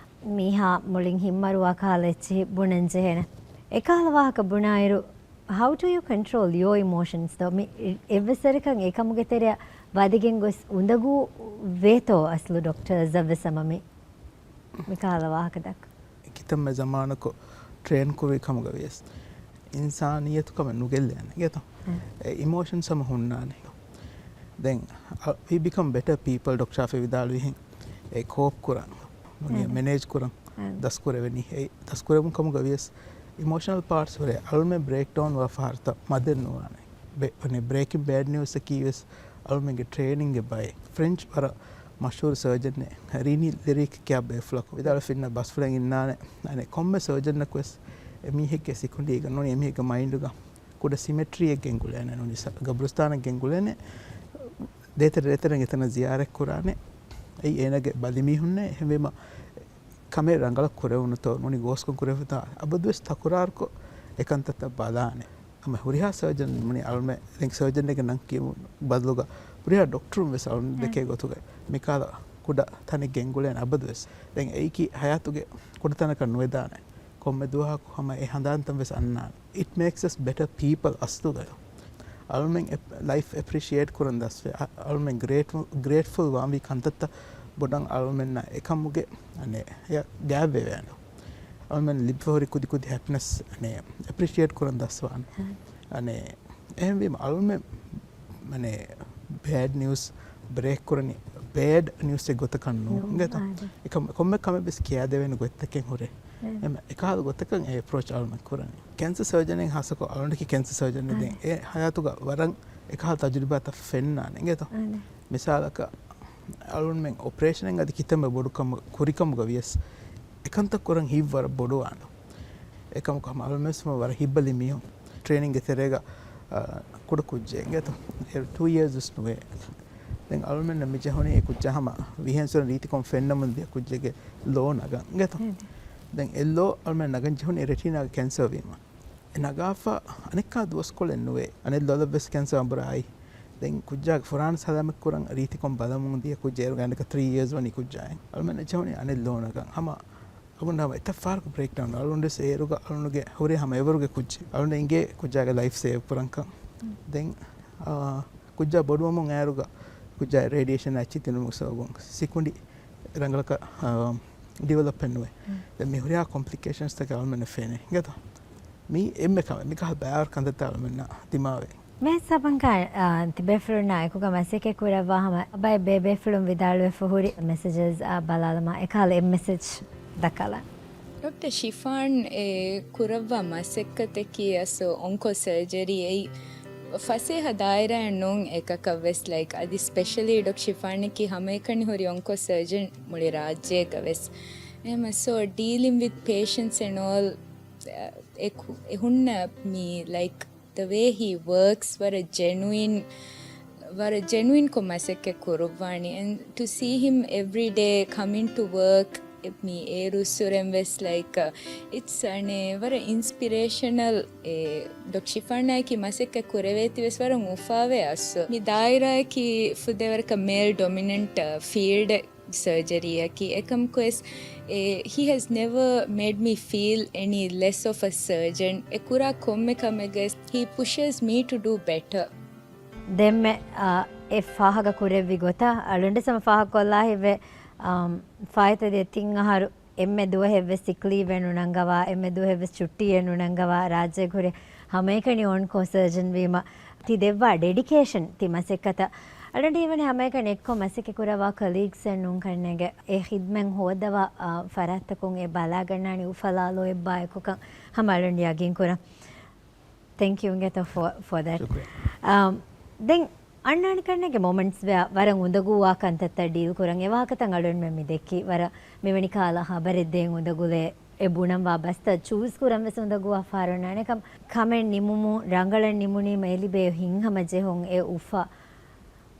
މީހާ މުޅިން ހިތްމަރުވާ ކަހަލަ އެއްޗިހި ބުނަން ޖެހޭނެ. އެކަހަލަ ވާހަކަ ބުނާއިރު، how do you control your emotions ދޯ؟ މި އެއްވެސް ވަރަކަށް އެކަމުގެ ތެރެއަށް ވަދެގެން ގޮސް އުނދަގޫ ވޭތޯ އަސްލު ޑޮކްޓަރ ޒައްވެސް ހަމަ މި، މި ކަހަލަ ވާހަކަ ދައްކަ. ކިތަންމެ ޒަމާނަކު ޓްރޭން ކުރި ކަމުގަ ވިޔަސް، އިންސާނިއްޔަތު ކަމެއް ނުގެއްލޭނެ ގެތޯ. އެ އިމޯޝަންސް ހަމަ ހުންނާނެ. ދެން، އަ، we become better people ޑޮކްޓަރ ޝާފި ވިދާޅުވިހެން. އެ ކޯޕް ކުރަން، ނޫނީ އެ މެނޭޖް ކުރަން ދަސްކުރެވެނީ. އެ ދަސްކުރެވުން ކަމުގަ ވިޔަސް އިމޯޝަނަލް ޕާޓްސް ހުރޭ އަޅުމެން ބްރޭކް ޑައުން ވާ ފަހަރުތައް މަދެއް ނުވާނެ. ބެ-، މަނެ ބްރޭކިން ބޭޑް ނިއުސް އަކީ ވެސް އަޅުމެންގެ ޓްރޭނިންގެ ބައެއް. ފްރެންޗް ވަރަށް މަޝްހޫރު ސަރޖަންއެއް، ރީނީ ލެރީކް ކިޔާ ބޭފުޅަކު ވިދާޅުވެފިންނަ ބަސްފުޅެއް އިންނާނެ. އަނެ ކޮންމެ ސަރޖަންއަކު ވެސް އެ މީހެއްގެ ސިކުނޑީގަ ނޫނީ އެ މީހެއްގެ މައިންޑުގަ ކުޑަ ސިމެޓްރީއެއް ގެންގުޅޭނެ، ނޫނީ ސަ-، ގަބުރުސްތާނެއް ގެންގުޅޭނެ. ދޭތެރެ ދޭތެރެން އެތަނަށް ޒިޔާރަތް ކުރާނެ. އެއީ އޭނާގެ ބަލިމީހުންނޭ. އެހެންވީމަ ކަމެއް ރަނގަޅަށް ކުރެވުނުތޯ، ނޫނީ ގޯސްކޮން ކުރެވިތާ އަބަދުވެސް ތަކުރާރުކޮށް އެކަންތައްތައް ބަލާނެ. ހަމަ ހުރިހާ ސަރޖަން ނޫނީ އަޅުމެ-، ދެން ސަރޖަންގެ ނަން ކިޔުމުން ބަދަލުގަ ހުރިހާ ޑޮކްޓަރުން ވެސް އަޅުން ދެކޭ ގޮތުގަ މިކާލަ ކުޑަ ތަނެއް ގެންގުޅޭނެ އަބަދުވެސް. ދެން އެއީކީ ހަޔާތުގެ ކުޑަ ތަނަކަށް ނުވެދާނެ. ކޮންމެ ދުވަހަކު ހަމަ އެ ހަނދާންތައް ވެސް އަންނާނެ. It makes us better people އަސްލުގަ. އަޅުމެން އެ-، ލައިފް އެޕްރިޝިއޭޓް ކުރަން ދަސްވޭ. އަ-، އަޅުމެން ގްރޭޓްފު-، ގްރޭޓްފުލް ވާންވީ ކަންތައްތައް ބޮޑަށް އަޅުމެންނަށް އެކަމުގެ، އަނެ، އެ ގާތްވެވޭނެ. އަޅުމެން ލިބިފަ ހުރި ކުދި ކުދި ހެޕިނެސް، އަނެ، އެޕްރިޝިއޭޓް ކުރަން ދަސްވާނެ. އަނެ، އެހެންވީމަ އަޅުމެން މަނެ ބޭޑް ނިއުސް ބްރޭކް ކުރަނީ ބޭޑް ނިއުސްއެއް ގޮތަކަށް ނޫން ނޫން، އިނގޭތަ؟ އާދެ. އެކަމަށް ކޮންމެ ކަމެއް ވެސް ކިޔާދެވޭނެ ގޮތްތަކެއް ހުރޭ. އެ. އެމަ އެކަހަލަ ގޮތަކަށް އެ އެޕްރޯޗް އަޅުމެން ކުރަނީ. ކެންސަ ސަރޖަނެއް ހާއްސަކޮށް އަޅުންގެ ކެންސަ ސަރޖަނެއް ދެން އާދެ. އެ ހަޔާތުގަ ވަރަށް އެކަހަލަ ތަޖުރިބާތައް ފެންނާނެ އިނގޭތަ؟ އާދެ. މިސާލަކަށް އަޅުންމެން އޮޕަރޭޝަނެއް އަދި ކިތަންމެ ބޮޑު ކަމަށް ކުރިކަމުގަ ވިޔަސް އެކަންތައް ކުރަން ހިތްވަރަށް ބޮޑުވާނެ. އެކަމަކު ހަމަ އަޅުމެން ވެސް ވަރަށް ހިތްބަލި މީހުން. ޓްރޭނިންގގެ ތެރޭގަ، އަ، ކުޑަ ކުއްޖެއް އިނގޭތަ؟ އެ ޓޫ އިޔާސް ވެސް ނުވޭ. ދެން އަޅުމެންނަށް މި ޖެހުނީ އެ ކުއްޖާ ހަމަ ވިހެން ސުރަން ރީތިކޮން ފެންނަމުން ދިޔަ ކުއްޖެއްގެ ލޯ ނަގަން އިނގޭތަ؟ އެހެން. ދެން އެ ލޯ އަޅުމެން ނަގަން ޖެހުނީ ރެޓީނާގެ ކެންސަރ ވީމަ. އެ ނަގާފަ އަނެއްކާ ދުވަސްކޮޅެއް ނުވޭ. އަނެއް ލޮލަށް ވެސް ކެންސަރ އަނބުރާ އައި. ދެން ކުއްޖާގެ ފުރާނަ ސަލާމަތް ކުރަން ރީތިކޮން ބަލަމުން ދިޔަ ކުއްޖެއް އޭރުގަ އަނެއްކާ ތްރީ އިޔާސް ވަނީ ކުއްޖާއިން. އަޅުމެން ޖެހުނީ އަނެއް ލޯ ނަގަން. ހަމަ އަޅުގަނޑު ހަމަ އެތައް ފަހަރަކު ބްރޭކް ޑައުން. އަޅުގަނޑު ވެސް އޭރުގަ އަޅުގަނޑުގެ ހުރި ހަމަ އެވަރުގެ ކުއްޖެއް. އަޅުގަނޑު އިނގޭ ކުއްޖާގެ ލައިފް ސޭވް ކުރަންކަން. ދެން، އާ، ކުއްޖާ ބޮޑުވަމުން އޭރުގަ ކުއްޖާ ރޭޑިއޭޝަން އައްޗި ތިނުމު ސަބަބުން ސިކުނޑި ރަނގަޅަކަށް، އާ، ޑިވެލޮޕް ނުވޭ. ދެން މި ހުރިހާ ކޮމްޕްލިކޭޝަންސްތަކެއް އަޅުމެންނަށް ފެނޭ. އިނގޭތަ؟ މީ އެންމެ ކަމެއް. މިކަހަލަ ބައިވަރު ކަންތައްތައް އަޅުމެންނަށް ދިމާވޭ. މޭ ސަބަންކާ، އާ، ތިބޭފުޅުންނާ އެކުގަ މަސައްކަތް ކުރައްވާ ހަމަ ބައެއް ބޭބޭފުޅުން ވިދާޅުވެފަ ހުރި މެސެޖެސް، އާ، ބަލާލަމާ އެކަހަލަ އެއް މެސެޖް ދައްކާލަން. ޑޮކްޓަރ ޝިފާން އެ ކުރައްވާ މަސައްކަތަކީ އަސް އޮންކޯ ސަރޖަރީ އެއީ ފަސޭހަ ދާއިރާއެއް ނޫން އެކަކަށް ވެސް، ލައިކް، އަދި ސްޕެޝަލީ ޑޮކްޓަރ ޝިފާނަކީ ހަމައެކަނި ހުރި އޮންކޯ ސަރޖަން މުޅި ރާއްޖޭގަ ވެސް. އެހެމަ، so dealing with patients and all، އެ ކު-، އެ ހުންނަ މީ، ލައިކް، the way he works، ވަރަށް ޖެނުއިން، ވަރަށް ޖެނުއިންކޮށް މަސައްކަތް ކުރުއްވާނީ. And to see him every day coming to work، މީ އޭރުއްސުރެން ވެސް، ލައިކް، it's އަނެއް ވަރަށް އިންސްޕިރޭޝަނަލް. އެ ޑޮކްޓަރ ޝިފާންއަކީ މަސައްކަތް ކުރެވޭތީ ވެސް ވަރަށް އުފާވޭ އަސް. މި ދާއިރާއަކީ ފުދޭވަރަކަށް މޭލް ޑޮމިނެންޓް ފީލްޑް ސަރޖަރީއަކީ. އެކަމަކުވެސް، އެ، he has never made me feel any less of a surgeon. އެ ކުރާ ކޮންމެ ކަމެއްގައި he pushes me to do better. ދެންމެ، އާ، އެ ފާހަގަ ކުރެއްވި ގޮތަށް އަޅުގަނޑު ހަމަ ފާހަގަކޮށްލާ ހިތްވޭ، އާ، ފާއިތުވެދިޔަ ތިން އަހަރު އެންމެ ދުވަހެއްވެސް ސިކް ލީވެއް ނުނަންގަވާ، އެންމެ ދުވަހެއްވެސް ޗުއްޓީއެއް ނުނަންގަވާ، ރާއްޖޭގަ ހުރި ހަމައެކަނި އޮންކޯ ސަރޖަން ވީމަ، ތި ދެއްވާ ޑެޑިކޭޝަން ތި މަސައްކަތަށް. އަޅުގަނޑު ހީވަނީ ހަމައެކަނި އެއްކޮށް މަސައްކަތް ކުރައްވާ ކޮލީގްސްއެއް ނޫން ކަންނޭނގެ އެ ޚިދްމަތް ހޯދަވާ، އާ، ފަރާތްތަކުން އެ ބަލާގަންނާނީ އުފަލާލޯ އެއްބާ އެކުކަން ހަމަ އަޅުގަނޑު ޔަގީން ކުރަން. Thank you އިނގޭތޯ for, for that. ޝުކުރިއްޔާ. އާ، ދެން އަންނާނެ ކަންނޭނގެ މޮމެންޓްސް ވެއަށް ވަރަށް އުނދަގޫވާ ކަންތައްތައް ޑީލް ކުރަން އެ ވާހަކަތައް އަޅުގަނޑުމެން މި ދެއްކި ވަރަށް މިވެނި ކަހަލަ ޚަބަރެއް ދޭން އުނދަގުލޭ. އެ ބުނަންވާ ބަސްތައް ޗޫސް ކުރަން ވެސް އުނދަގޫވާ ފަހަރު އޮންނާނެ. ކަމެއް ނިމުމުން ރަނގަޅަށް ނިމުނީމަ އެ ލިބޭ ހިތްހަމަ ޖެހުން އެ އުފާ.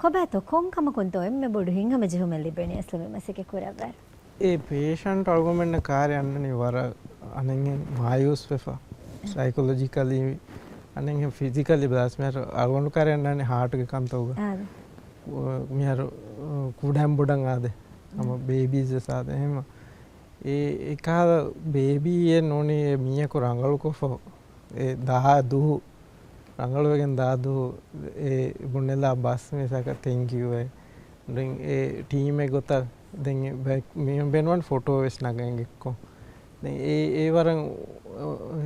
ކޮބާތޯ ކޮން ކަމަކުންތޯ އެންމެ ބޮޑު ހިތްހަމަ ޖެހުމެއް ލިބެނީ އަސްލު މި މަސައްކަތް ކުރައްވާއިރު؟ އެ ޕޭޝަންޓް އަޅުގަނޑުމެންނަށް ކާރި އަންނަނީ ވަރަށް އަނެއްހެން މާޔޫސް ވެފަ. ސައިކޮލޮޖިކަލީ އަނެއްހެން ފިޒިކަލީ ބަލާސް މިހާރު އަޅުގަނޑު ކާރި އަންނަނީ ހާޓްގެ ކަންތައްގަ. އާދެ. މިހާރު ކުޑަން ބޮޑަން އާދެ. ހަމަ ބޭބީސް ވެސް އާދެ. އެހެން އެ، އެކަހަލަ ބޭބީއެއް ނޫނީ އެ މީހަކު ރަނގަޅުކޮށްފަ އެ ދާ ދުހު، ރަނގަޅުވެގެން ދާ ދުހު އެ ބުނެލާ ބަސް މިސާކަށް ތެންކިއު އެ. ދެން އެ ޓީމެއް ގޮތަށް ދެން އެ ބެ-، މި ބެނުވަން ފޮޓޯ ވެސް ނަގަން އެއްކޮށް. ދެން އެ، އެ ވަރަށް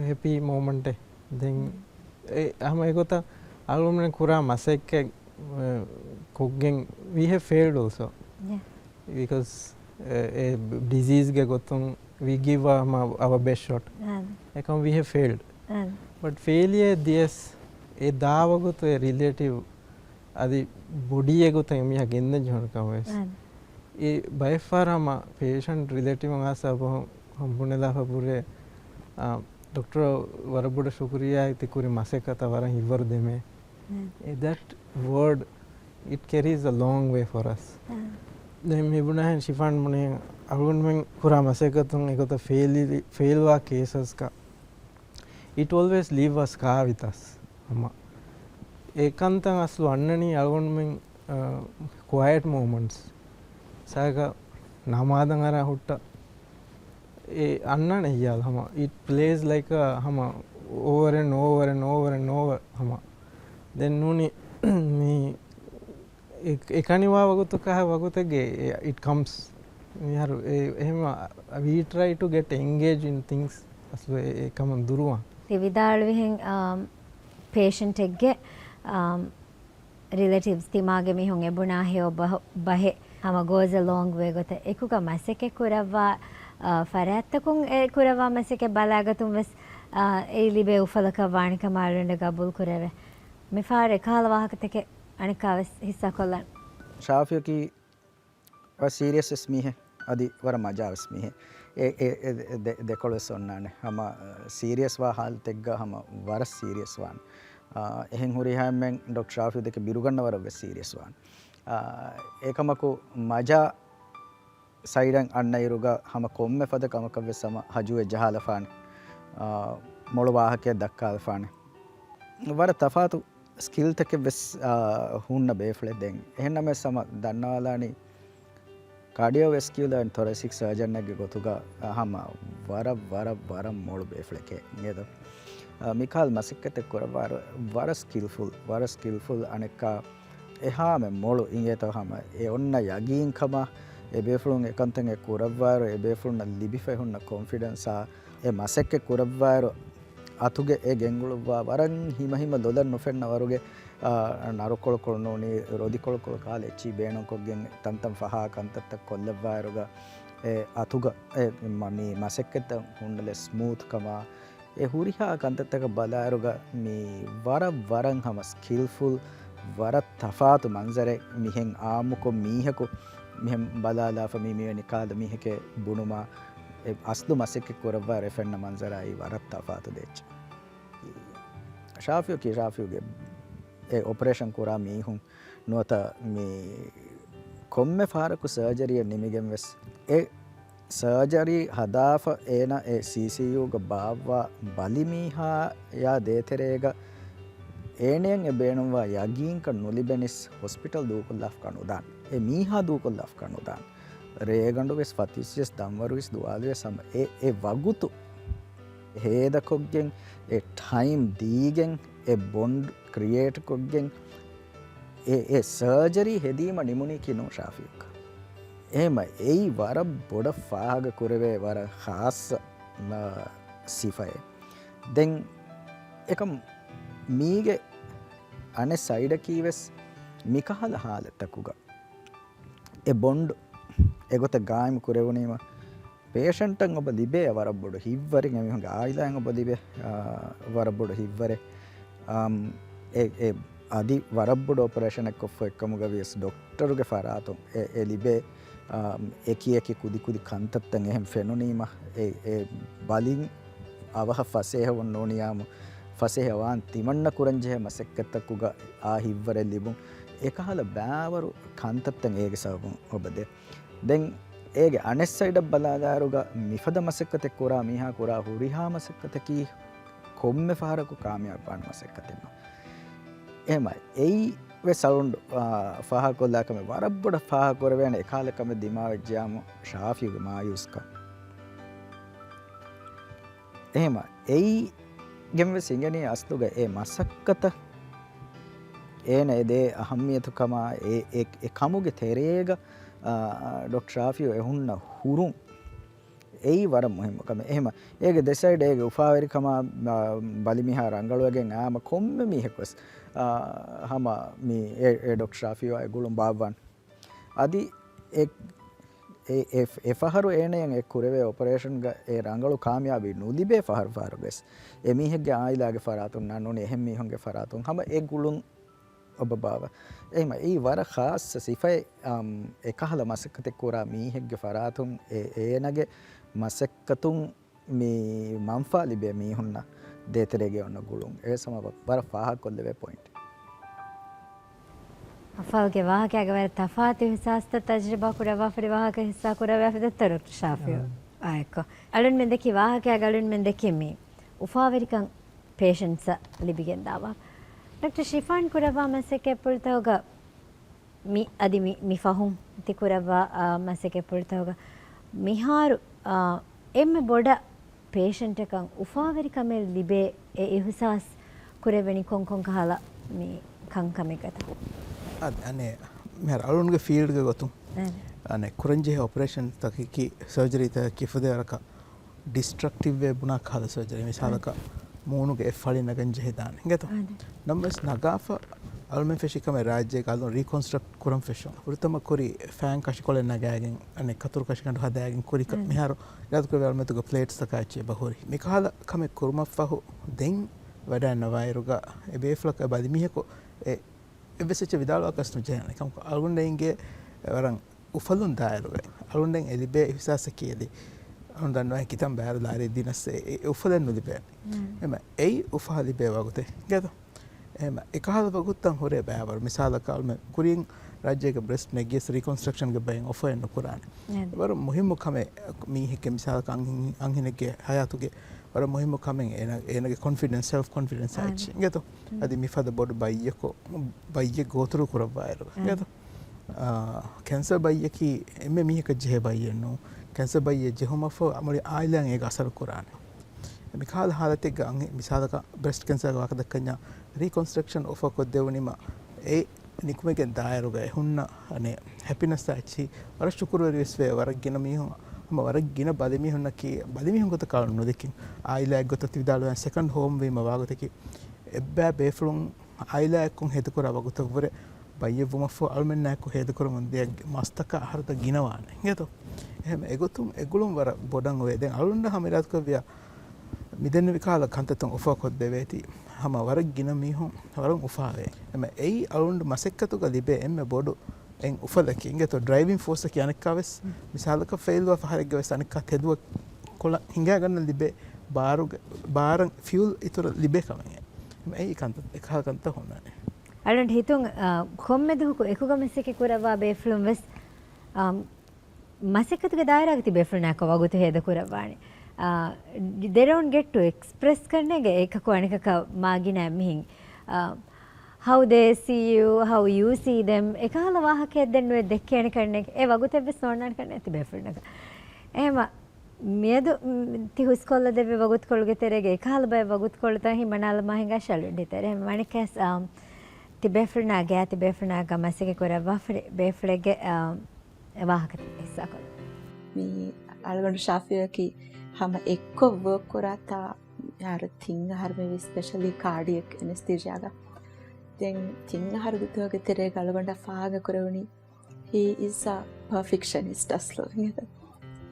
ހެޕީ މޯމަންޓެއް. ދެން އެ ހަމަ އެގޮތަށް އަޅުގަނޑުމެން ކުރާ މަސައްކަތް، އެ، ކޮށްގެން we have failed also. Yeah. Because އެ ޑިޒީޒްގެ ގޮތުން we give our best shot. އެކަމް we have failed. ބަޓް ފެއިލިއަރ ދިޔަސް އެ ދާ ވަގުތު އެ ރިލޭޓިވް އަދި ބޮޑީ އެގޮތަށް އެމީހާ ގެންދަން ޖެހުނު ކަމަށް ވެސް. އެ ބައެއްފަހަރު ހަމަ ޕޭޝަންޓް ރިލޭޓިވް އައިސް އަބަހު ހަމަ ބުނެލާފަ ބުރޭ، އާ، ޑޮކްޓަރ ވަރަށް ބޮޑަށް ޝުކުރިއްޔާ ތި ކުރި މަސައްކަތަށް ވަރަށް ހިތްވަރު ދެމޭ. އެ that word, it carries a long way for us. ދެން މި ބުނާހެން ޝިފާން ބުނޭ އަޅުގަނޑުމެން ކުރާ މަސައްކަތުން އެގޮތަށް ފެއިލް، ފެއިލްވާ ކޭސަސްގަ it always leave a scar with us. ހަމަ އެ ކަންތައް އަސްލު އަންނަނީ އަޅުގަނޑުމެން، އަ، ކުއައިޓް މޮމަންޓްސް. ސާގަ ނަމާދަށް އަރާ ހުއްޓަ އެ އަންނާނެ ހިޔާލު ހަމަ it plays like a ހަމަ over and over and over and over ހަމަ. ދެން ނޫނީ މި އެ، އެ ކަނިވާ ވަގުތު ކަހަ ވަގުތެއްގެ އެ، it comes. މިހާރު އެ، އެހެން we try to get engaged in things. އަސްލު އެ، އެ ކަމުން ދުރުވާން. ތި ވިދާޅުވިހެން، އާ، ޕޭޝަންޓެއްގެ، އާ، ރިލޭޓިވްސް ތިމާގެ މީހުން އެބުނާ ހެޔޮ ބަހު، ބަހެއް ހަމަ goes a long way ގޮތަށް އެކުގަ މަސައްކަތް ކުރައްވާ، އާ، ފަރާތްތަކުން އެ ކުރައްވާ މަސައްކަތް ބަލާގަތުން ވެސް، އާ، އެއީ ލިބޭ އުފަލަކަށް ވާނެ ކަމަށް އަޅުގަނޑު ގަބޫލު ކުރެވޭ. މިފަހަރު އެކަހަލަ ވާހަކަތަކެއް އަނެއްކާވެސް ހިއްސާކޮށްލަން. ޝާފިއުކީ ވަރަށް ސީރިއަސް ވެސް މީހެއް، އަދި ވަރަށް މަޖާ ވެސް މީހެއް. އެ، އެ، އެ، ދެ-، ދެކޮޅު ވެސް އޮންނާނެ. ހަމަ ސީރިއަސް ވާ ހާލަތެއްގަ ހަމަ ވަރަށް ސީރިއަސް ވާނެ. އާ، އެހެން ހުރިހާ އެންމެން ޑޮކްޓަރ ޝާފިއު ދެކެ ބިރުގަންނަ ވަރަށް ވެސް ސީރިއަސް ވާނެ. އާ، އެކަމަކު މަޖާ ސައިޑަށް އަންނައިރުގަ ހަމަ ކޮންމެ ފަދަ ކަމަކަށް ވެސް ހަމަ ހަޖޫއެއް ޖަހާލަފާނެ. އާ، މޮޅު ވާހަކައެއް ދައްކާލަފާނެ. ވަރަށް ތަފާތު ސްކިލްތަކެއް ވެސް، އާ، ހުންނަ ބޭފުޅެއް ދެން. އެހެންނަމަވެސް ހަމަ ދަންނަވާލާނީ ކާޑިއޯވެސްކިއުލާ އެންޑް ތޮރެސިކް ސަރޖަންއެއްގެ ގޮތުގަ ހަމަ ވަރަށް، ވަރަށް، ވަރަށް މޮޅު ބޭފުޅެކޭ އިނގޭތޯ. އާ، މިކާލް މަސައްކަތެއް ކުރައްވާ ވަރަށް ސްކިލްފުލް، ވަރަށް ސްކިލްފުލް އަނެއްކާ އެހާމެ މޮޅު އިނގޭތޯ ހަމަ އެ އޮންނަ ޔަގީންކަމާ، އެ ބޭފުޅުން އެކަންތައް އެ ކުރައްވާއިރު، އެ ބޭފުޅުންނަށް ލިބިފައި ހުންނަ ކޮންފިޑެންސާ، އެ މަސައްކަތް ކުރައްވާއިރު، އަތުގެ އެ ގެންގުޅުއްވާ ވަރަށް ހިމަހިމަ ލޮލަށް ނުފެންނަ ވަރުގެ، އާ، ނަރުކޮޅުކޮޅު ނޫނީ ރޮދިކޮޅުކޮޅު ކާލަ އެއްޗިހި ބޭނުންކޮށްގެން ތަންތަން ފަހާ ކަންތައްތައް ކޮށްލައްވާއިރުގަ، އެ އަތުގަ އެ މަ-، މި މަސައްކަތްތައް ހުންނަލެ ސްމޫތް ކަމާ، އެ ހުރިހާ ކަންތައްތަކަށް ބަލާއިރުގަ މީ ވަރަށް ވަރަށް ހަމަ ސްކިލްފުލް، ވަރަށް ތަފާތު މަންޒަރެއް. މިހެން އާއްމުކޮށް މީހަކު މިހެން ބަލާލާފަ މީ މިވެނި ކާލަ މީހެކޭ ބުނުމާ، އެ އަސްލު މަސައްކަތް ކުރައްވާއިރު އެ ފެންނަ މަންޒަރާއި ވަރަށް ތަފާތު ދެއްޗެއް. ޝާފިއު ކީ ޝާފިއުގެ އެ އޮޕަރޭޝަން ކުރާ މީހުން ނުވަތަ މި ކޮންމެ ފަހަރަކު ސަރޖަރީއަށް ނިމިގެން ވެސް އެ ސަރޖަރީ ހަދާފަ އޭނަ އެ ސީސީޔޫގަ ބާއްވާ ބަލިމީހާޔާ ދޭތެރޭގަ އޭނަޔަށް އެ ބޭނުންވާ ޔަގީންކަން ނުލިބެނިސް ހޮސްޕިޓަލް ދޫކޮށްލާފަކާ ނުދާން. އެ މީހާ ދޫކޮށްލާފަކާ ނުދާން. ރޭގަނޑުވެސް ފަތިސްވެސް ދަންވަރުވެސް ދުވާލުވެސް ހަމަ އެ، އެ ވަގުތު ހޭދަކޮށްގެން، އެ ޓައިމް ދީގެން، އެ ބޮންޑް ކްރިއޭޓްކޮށްގެން، އެ، އެ ސަރޖަރީ ހެދީމަ ނިމުނީކީ ނޫން ޝާފިއުކަ. އެހެމަ އެއީ ވަރަށް ބޮޑަށް ފާހަގަ ކުރެވޭ ވަރަށް ޚާއްޞަ، މަ، ސިފައެއް. ދެން އެކަމް މީގެ އަނެއް ސައިޑަކީ ވެސް މިކަހަލަ ހާލަތްތަކުގަ އެ ބޮންޑް އެގޮތަށް ގާއިމު ކުރެވުނީމަ، ޕޭޝަންޓަށް އޮބަ ލިބޭ ވަރަށް ބޮޑު ހިތްވަރެއް، އެމީހުންގެ އާއިލާއަށް އޮބަ ލިބޭ، އާ، ވަރަށް ބޮޑު ހިތްވަރެއް. އާ، އެ، އެ އަދި ވަރަށް ބޮޑު އޮޕަރޭޝަނެއް ކޮށްފަ އެއްކަމުގަ ވިޔަސް ޑޮކްޓަރުގެ ފަރާތުން އެ، އެ ލިބޭ، އާ، އެކި އެކި ކުދި ކުދި ކަންތައްތައް އެހެން ފެނުނީމަ، އެ، އެ ބަލިން އަވަހަށް ފަސޭހަވަން ނޫނިޔާމު، ފަސޭހަވާން ތިމަންނަ ކުރަންޖެހޭ މަސައްކަތްތަކުގަ އާ ހިތްވަރެއް ލިބުން، އެކަހަލަ ބައިވަރު ކަންތައްތައް އޭގެ ސަބަބުން އޮބަދޭ. ދެން އޭގެ އަނެއް ސައިޑަށް ބަލާލާއިރުގަ މިފަދަ މަސައްކަތެއް ކުރާ މީހާ ކުރާ ހުރިހާ މަސައްކަތަކީ ކޮންމެ ފަހަރަކު ކާމިޔާބުވާނެ މަސައްކަތެއް ނޫން. އެހެމަ އެއީ ވެސް އަޅުގަނޑު، އާ، ފާހަގަކޮށްލާ ކަމެއް ވަރަށް ބޮޑަށް ފާހަގަކުރެވޭނެ އެކަހަލަ ކަމެއް ދިމާވެއްޖެޔާމު ޝާފިއުގެ މާޔޫސްކަން. އެހެމަ އެއީ ގެން ވެސް އިނގެނީ އަސްލުގަ އެ މަސައްކަތަށް އޭނަ އެ ދޭ އަހައްމިޔަތުކަމާ އެ، އެ، އެ ކަމުގެ ތެރޭގަ، އާ، ޑޮކްޓަރ ޝާފިއު އެ ހުންނަ ހުރުން އެއީ ވަރަށް މުހިއްމު ކަމެއް. އެހެމަ އޭގެ ދެ ސައިޑް އޭގެ އުފާވެރިކަމާ، އާ، ބަލިމީހާ ރަނގަޅުވެގެން އާމަ ކޮންމެ މީހަކު ވެސް، އާ، ހަމަ މި އެ، އެ ޑޮކްޓަރ ޝާފިއުއާ އެ ގުޅުން ބާއްވާން. އަދި އެ އެ، އެ، އެ ފަހަރު އޭނަޔަށް އެ ކުރެވޭ އޮޕަރޭޝަންގަ އެ ރަނގަޅު ކާމިޔާބީ ނުލިބޭ ފަހަރު ފަހަރުގަސް އެ މީހެއްގެ އާއިލާގެ ފަރާތުންނާ ނޫނީ އެހެން މީހުންގެ ފަރާތުން ހަމަ އެ ގުޅުން އޮބަބާވަ. އެހެމަ އެއީ ވަރަށް ޚާއްޞަ ސިފައެއް، އަމް، އެކަހަލަ މަސައްކަތެއް ކުރާ މީހެއްގެ ފަރާތުން އެ، އޭނަގެ މަސައްކަތުން މި މަންފާ ލިބޭ މީހުންނަށް ދޭތެރޭގައި އޮންނަ ގުޅުން. އެވެސް ހަމަ ވަ-، ވަރަށް ފާހަގަކޮށްލެވޭ ޕޮއިންޓް. އަފާގެ ވާހަކައިގަ ވަރަށް ތަފާތު އިހުސާސްތައް ތަޖުރިބާ ކުރައްވާފަ ހުރި ވާހަކަ ހިއްސާ ކުރައްވާފަ ދެއްތޯ ޑޮކްޓަރ ޝާފިއު. އާ. އާއެއްކޮ. އަޅުންމެން ދެއްކި ވާހަކައިގަ އަޅުންމެން ދެއްކި މި އުފާވެރިކަން ޕޭޝަންޓްސަށް ލިބިގެންދާ ވާހަކަ. ޑޮކްޓަރ ޝިފާން ކުރައްވާ މަސައްކަތްޕުޅުތަކުގަ މި އަދި މި، މި ފަހުން ތި ކުރައްވާ، އާ، މަސައްކަތްޕުޅުތަކުގަ މިހާރު، އާ، އެންމެ ބޮޑަށް ޕޭޝަންޓަކަށް އުފާވެރިކަމެއް ލިބޭ އެ އިހުސާސް ކުރެވެނީ ކޮން ކޮން ކަހަލަ މި ކަންކަމެއްގަތަ؟ އަދި އަނެއް މިހާރު އަޅުންގެ ފީލްޑްގެ ގޮތުން އަނެއް ކުރަންޖެހޭ އޮޕަރޭޝަންތަކަކީ ސަރޖަރީތަކަކީ ފުދޭވަރަކަށް ޑިސްޓްރަކްޓިވްވޭ ބުނާ ކަހަލަ ސަރޖަރީ. މިސާލަކަށް މޫނުގެ އެއް ފަޅި ނަގަން ޖެހިދާނެ އިނގޭތޯ. ނަމަވެސް ނަގާފަ އަޅުމެން ފެށި ކަމެއް ރާއްޖޭގަ އަލުން ރީކޮންސްޓްރަކްޓް ކުރަން ފެށުން. ފުރަތަމަ ކުރި ފައިން ކަށިކޮޅެއް ނަގާގެން އަނެއް ކަތުރު ކަށިގަނޑު ހަދާގެން ކުރި ކަ-، މިހާރު އިރާދަކުރެއްވި އަޅުމެންތަކުގެ ޕްލޭޓްސްތަކާ އެއްޗެއް ބަހުރި. މިކަހަލަ ކަމެއް ކުރުމަށްފަހު ދެން ވަޑައިންނަވާއިރުގަ އެ ބޭފުޅަކަށް އެ ބަލިމީހަކު އެ އެއްވެސް އެއްޗެއް ވިދާޅުވާކަސް ނުޖެހޭނެ. ކަމަކު އަޅުގަނޑަށް އިނގޭ ވަރަށް އުފަލުން ދާއިރުގައި އަޅުގަނޑަށް އެ ލިބޭ އިހުސާސަކީ އެދި އަޅުން ދަންނަވާ ކިތަން ބައިވަރު ލާރި ދިނަސް އެ، އެ އުފަލެއް ނުލިބޭނެ. އެމަ އެއީ އުފާ ލިބޭ ވަގުތެއް ގެދޯ. އެމަ އެކަހަލަ ވަގުތުތައް ހުރޭ ބައިވަރު. މިސާލަކަށް އަޅުމެ ކުރިން ރާއްޖޭގެ ބްރެސްޓް ނެގިޔަސް ރީކޮންސްޓްރަކްޝަންގެ ބައެއް އޮފަރެއް ނުކުރާނެ. ވަރަށް މުހިއްމު ކަމެއް މީހެއްގެ މިސާލަކަށް އަންހެން-، އަންހެނެއްގެ ހަޔާތުގެ ވަރަށް މުހިއްމު ކަމެއް އޭނަ-، އޭނަގެ ކޮންފިޑެންސް، ސެލްފް ކޮންފިޑެންސް އާ. އެއްޗެއް އިނގޭތޯ. އަދި މިފަދަ ބޮޑު ބައްޔަކު، ބައްޔެއް ގޯތުރު ކުރައްވާއިރު އިނގޭތޯ. އާ، ކެންސަރ ބައްޔަކީ އެންމެ މީހަކަށް ޖެހޭ ބައްޔެއް ނޫން. ކެންސަރ ބައްޔެއް ޖެހުމަށްފަހު އަމުރި އާއިލާއިން އޭގަ އަސަރު ކުރާނެ. މިކަހަލަ ހާލަތެއްގަ އަންހެ-، މިސާލަކަށް ބްރެސްޓް ކެންސަރގެ ވާހަކަ ދައްކަންޏާ ރީކޮންސްޓްރަކްޝަން އޮފަރ ކޮށްދެވުނީމަ އެ ނިކުމެގެން ދާއިރުގައި ހުންނަ އަނެއް ހެޕިނަސް އެއްޗި ވަރަށް ޝުކުރުވެރިވެސް ވޭ. ވަރަށް ގިނަ މީހުން، ހަމަ ވަރަށް ގިނަ ބަލިމީހުންނަކީ، ބަލިމީހުން ގޮތަކަށް ނުދެކިން، އާއިލާއެއް ގޮތަށް ތި ވިދާޅުވެ ސެކަންޑް ހޯމް ވީމަ ވާގޮތަކީ، އެއްބައި ބޭފުޅުން އާއިލާއެއްކޮށް ހޭދަކުރާ ވަގުތަށްވުރެ ބައްޔެއްވުމަށްފަހު އަޅުމެންނާއެކު ހޭދަކުރަމުން ދިޔަ މަސްތަކާ އަހަރުތައް ގިނަވާނެ އިނގޭތޯ. އެހެން އެގޮތުން އެގުޅުން ވަރަށް ބޮޑަށް އޮވޭ. ދެން އަޅުގަނޑަށް ހަމަ އިރާދަކުރެއްވިޔާ މިދެންނެވި ކަހަލަ ކަންތައްތައް އޮފާ ކޮށްދެވޭތީ. ހަމަ ވަރަށް ގިނަ މީހުން ވަރަށް އުފާވޭ. އެމަ އެއީ އަޅުގަނޑު މަސައްކަތުގަ ލިބޭ އެންމެ ބޮޑު އެއް އުފަލަކީ. އިނގޭތޯ ޑްރައިވިން ފޯސްއަކީ އަނެއްކާވެސް މިސާލަކަށް ފެއިލްވާ ފަހަރެއްގަވެސް އަނެއްކާ ތެދުވަ ކޮޅަށް ހިނގާގަންނަ ލިބޭ ބާރުގެ، ބާރަށް ފިއުލް އިތުރަށް ލިބޭ ކަމެއް. އެމަ އެއީ ކަންތައް، އެކަހަލަ ކަންތައް ހުންނާނެ. އަޅުގަނޑު ހިތުން، އާ، ކޮންމެ ދުވަހަކު އެކުގަ މަސައްކަތް ކުރައްވާ ބޭފުޅުން ވެސް، އާ، މަސައްކަތުގެ ދާއިރާގަ ތި ބޭފުޅުންނާއެކު ވަގުތު ހޭދަކުރައްވާނެ. އާ، they don't get to express ކަންނޭނގެ އެކަކު އަނެކަކަށް މާގިނަ މިހިން. އާ، how they see you, how you see them. އެކަހަލަ ވާހަކައެއް ދެން ނުވެ ދެއްކޭނެ ކަންނޭނގެ. އެ ވަގުތެއްވެސް ނޯންނާނެ ކަންނޭނގެ ތި ބޭފުޅުންނަކަށް. އެހެމަ މިއަދު، މް، ތި ހުސްކޮށްލަދެއްވި ވަގުތުކޮޅުގެ ތެރޭގަ އެކަހަލަ ބައެއް ވަގުތުކޮޅުތައް ހިމަނާލަމާ ހިނގާ ޝަލުން ހިތަރެ. އެހެމަ އަނެއްކާސް، އާ، ތި ބޭފުޅުންނާ ގާތް ތި ބޭފުޅުންނާ ގާ މަސައްކަތް ކުރައްވާފަ ހުރި ބޭފުޅެއްގެ، އާ، އެ ވާހަކަ ހިއްސާކޮށްލަ. މި އަޅުގަނޑު ޝާފިއަކީ ހަމަ އެއްކޮށް ވޯކް ކުރާތާ އަހަރު ތިން އަހަރު މިވީ ސްޕެޝަލީ ކާޑިއެކް އެނެސްތީޝިއާގަ. ދެން ތިން އަހަރު ދުވަހުގެ ތެރޭގަ އަޅުގަނޑަށް ފާހަގަ ކުރެވުނީ he is a perfectionist އަސްލު.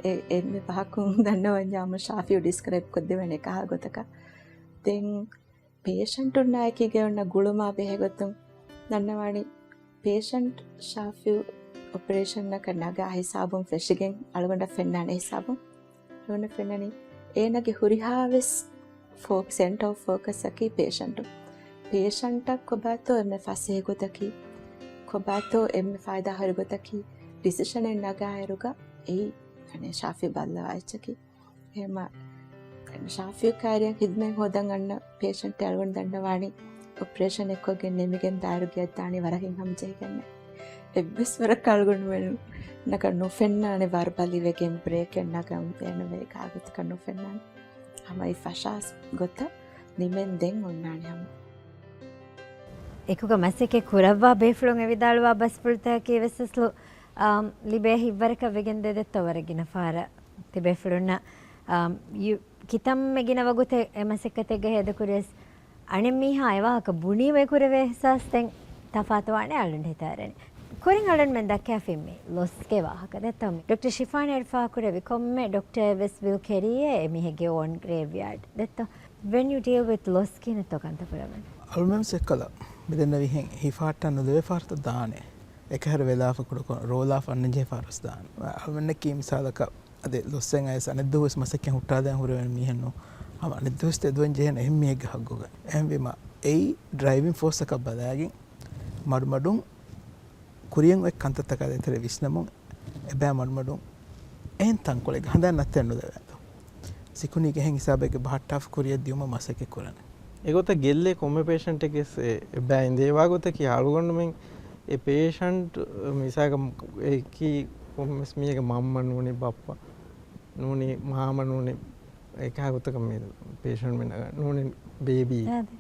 އެ، އެންމެ ފަހަކުން ދަންނަވަންޏާ ހަމަ ޝާފިއު ޑިސްކްރައިބް ކޮށްދެވޭނެ ކަހަލަ ގޮތަކަށް. ދެން ޕޭޝަންޓުންނާއެކީގައި އޮންނަ ގުޅުމާ ބެހޭގޮތުން ދަންނަވާނީ، ޕޭޝަންޓް ޝާފިއު އޮޕަރޭޝަންއަކަށް ނަގާ ހިސާބުން ފެށިގެން އަޅުގަނޑަށް ފެންނާނެ ހިސާބުން. އަޅުގަނޑަށް ފެންނަނީ އޭނަގެ ހުރިހާވެސް ފޯ-، ސެންޓަރ އޮފް ފޯކަސްއަކީ ޕޭޝަންޓު. ޕޭޝަންޓަށް ކޮބާތޯ އެންމެ ފަސޭހަ ގޮތަކީ، ކޮބާތޯ އެންމެ ފައިދާހުރި ގޮތަކީ، ޑިސިޝަނެއް ނަގާއިރުގަ އެއީ އަނެއް ޝާފިއު ބައްލަވާ އެއްޗަކީ. އެހެމަ ޝާފިއު ކައިރިއަށް ހިދުމަތް ހޯދަން އަންނަ ޕޭޝަންޓެއް އަޅުގަނޑު ދަންނަވާނީ އޮޕަރޭޝަން އެއްކޮށްގެން ނިމިގެން ދާއިރު ގެއަށްދާނީ ވަރަށް ހިތްހަމަޖެހިގެންނޭ. އެއްވެސް ވަރަކަށް އަޅުގަނޑުމެންނަކަށް ނުފެންނާނެ ވަރުބަލިވެގެން ބްރޭކެއް ނަގަން އޭނަ ވެރި ކާގޮތަކަށް ނުފެންނާނެ. ހަމަ އެ ފަށާސް ގޮތަށް ނިމެން ދެން އޮންނާނެ ހަމަ. އެކުގަ މަސައްކަތް ކުރައްވާ ބޭފުޅުން އެ ވިދާޅުވާ ބަސްފުޅުތަކަކީ ވެސް އަސްލު، އާ، ލިބޭ ހިތްވަރަކަށް ވެގެން ދެދެއްތޯ ވަރަށް ގިނަ ފަހަރަށް ތި ބޭފުޅުންނަށް، އާ، ޔު-، ކިތަންމެ ގިނަ ވަގުތެއް އެ މަސައްކަތެއްގަ ހޭދަކުރިޔަސް އަނެއް މީހާ އެ ވާހަކަ ބުނީމަ އެ ކުރެވޭ އިހްސާސް ދެން ތަފާތުވާނެ އަޅުން ހިތާރެން. ކުރިން އަޅުންމެން ދައްކާފިންމީ ލޮސްގެ ވާހަކަ ދެއްތޯ؟ ޑޮކްޓަރ ޝިފާން އެއް ފާކުރެއްވި ކޮންމެ ޑޮކްޓަރެއް ވެސް ވިލް ކެރީއޭ އެމީހެއްގެ އޯން ގްރޭވްޔާޑް ދެއްތޯ؟ When you deal with loss ކިހިނެއްތޯ ކަންތައް ކުރަމެން؟ އަޅުމެން ސެއްކަލަ މިދެންނެވިހެން ހިފާއްޓަށް ނުލެވޭ ފަހަރުތައް ދާނެ. އެކަހަރަ ވެލާފަ ކުޑަކޮށް ރޯލާފަ އަންނަ ޖެހޭ ފަހަރުސް ދާނެ. އަޅުމެންނަކީ މިސާލަކަށް އަދި ލޮސްއެއް އައިސް އަނެއްދުވަސް މަސައްކަތް ހުއްޓާލަން ހުރެވެން މީހެއްނު. ހަމަ އަނެއްދުވަސް ތެދުވަން ޖެހޭނެ އެހެން މީހެއްގެ ހައްގުގަ. އެހެންވީމަ އެއީ ޑްރައިވިން ފޯސްއަކަށް ބަލާގެން މަޑުމަޑުން ކުރިޔަށް އޮތް ކަންތައްތަކާ ދޭތެރޭ ވިސްނަމުން އެބައި މަޑުމަޑުން އެހެން ތަންކޮޅެއްގަ ހަނދާން ނައްތައެއް ނުލެވޭތޯ. ސިކުނީގެ އެހެން ހިސާބެއްގެ ބަހައްޓާފަ ކުރިޔަށް ދިއުމަށް މަސައްކަތް ކުރަން. އެގޮތަށް ގެއްލޭ ކޮންމެ ޕޭޝަންޓެއްގެ އެ، އެބައި އިނދޭ ވާގޮތަކީ އަޅުގަނޑުމެން އެ ޕޭޝަންޓް މިސާލަކަށް އެކީ ކޮންމެސް މީހެއްގެ މަންމަ ނޫނީ ބައްޕަ ނޫނީ މާމަ ނޫނީ އެކާ ގޮތަކަށް މި ޕޭޝަންޓް މި ނަގާ ނޫނީ ބޭބީ. އާދެ.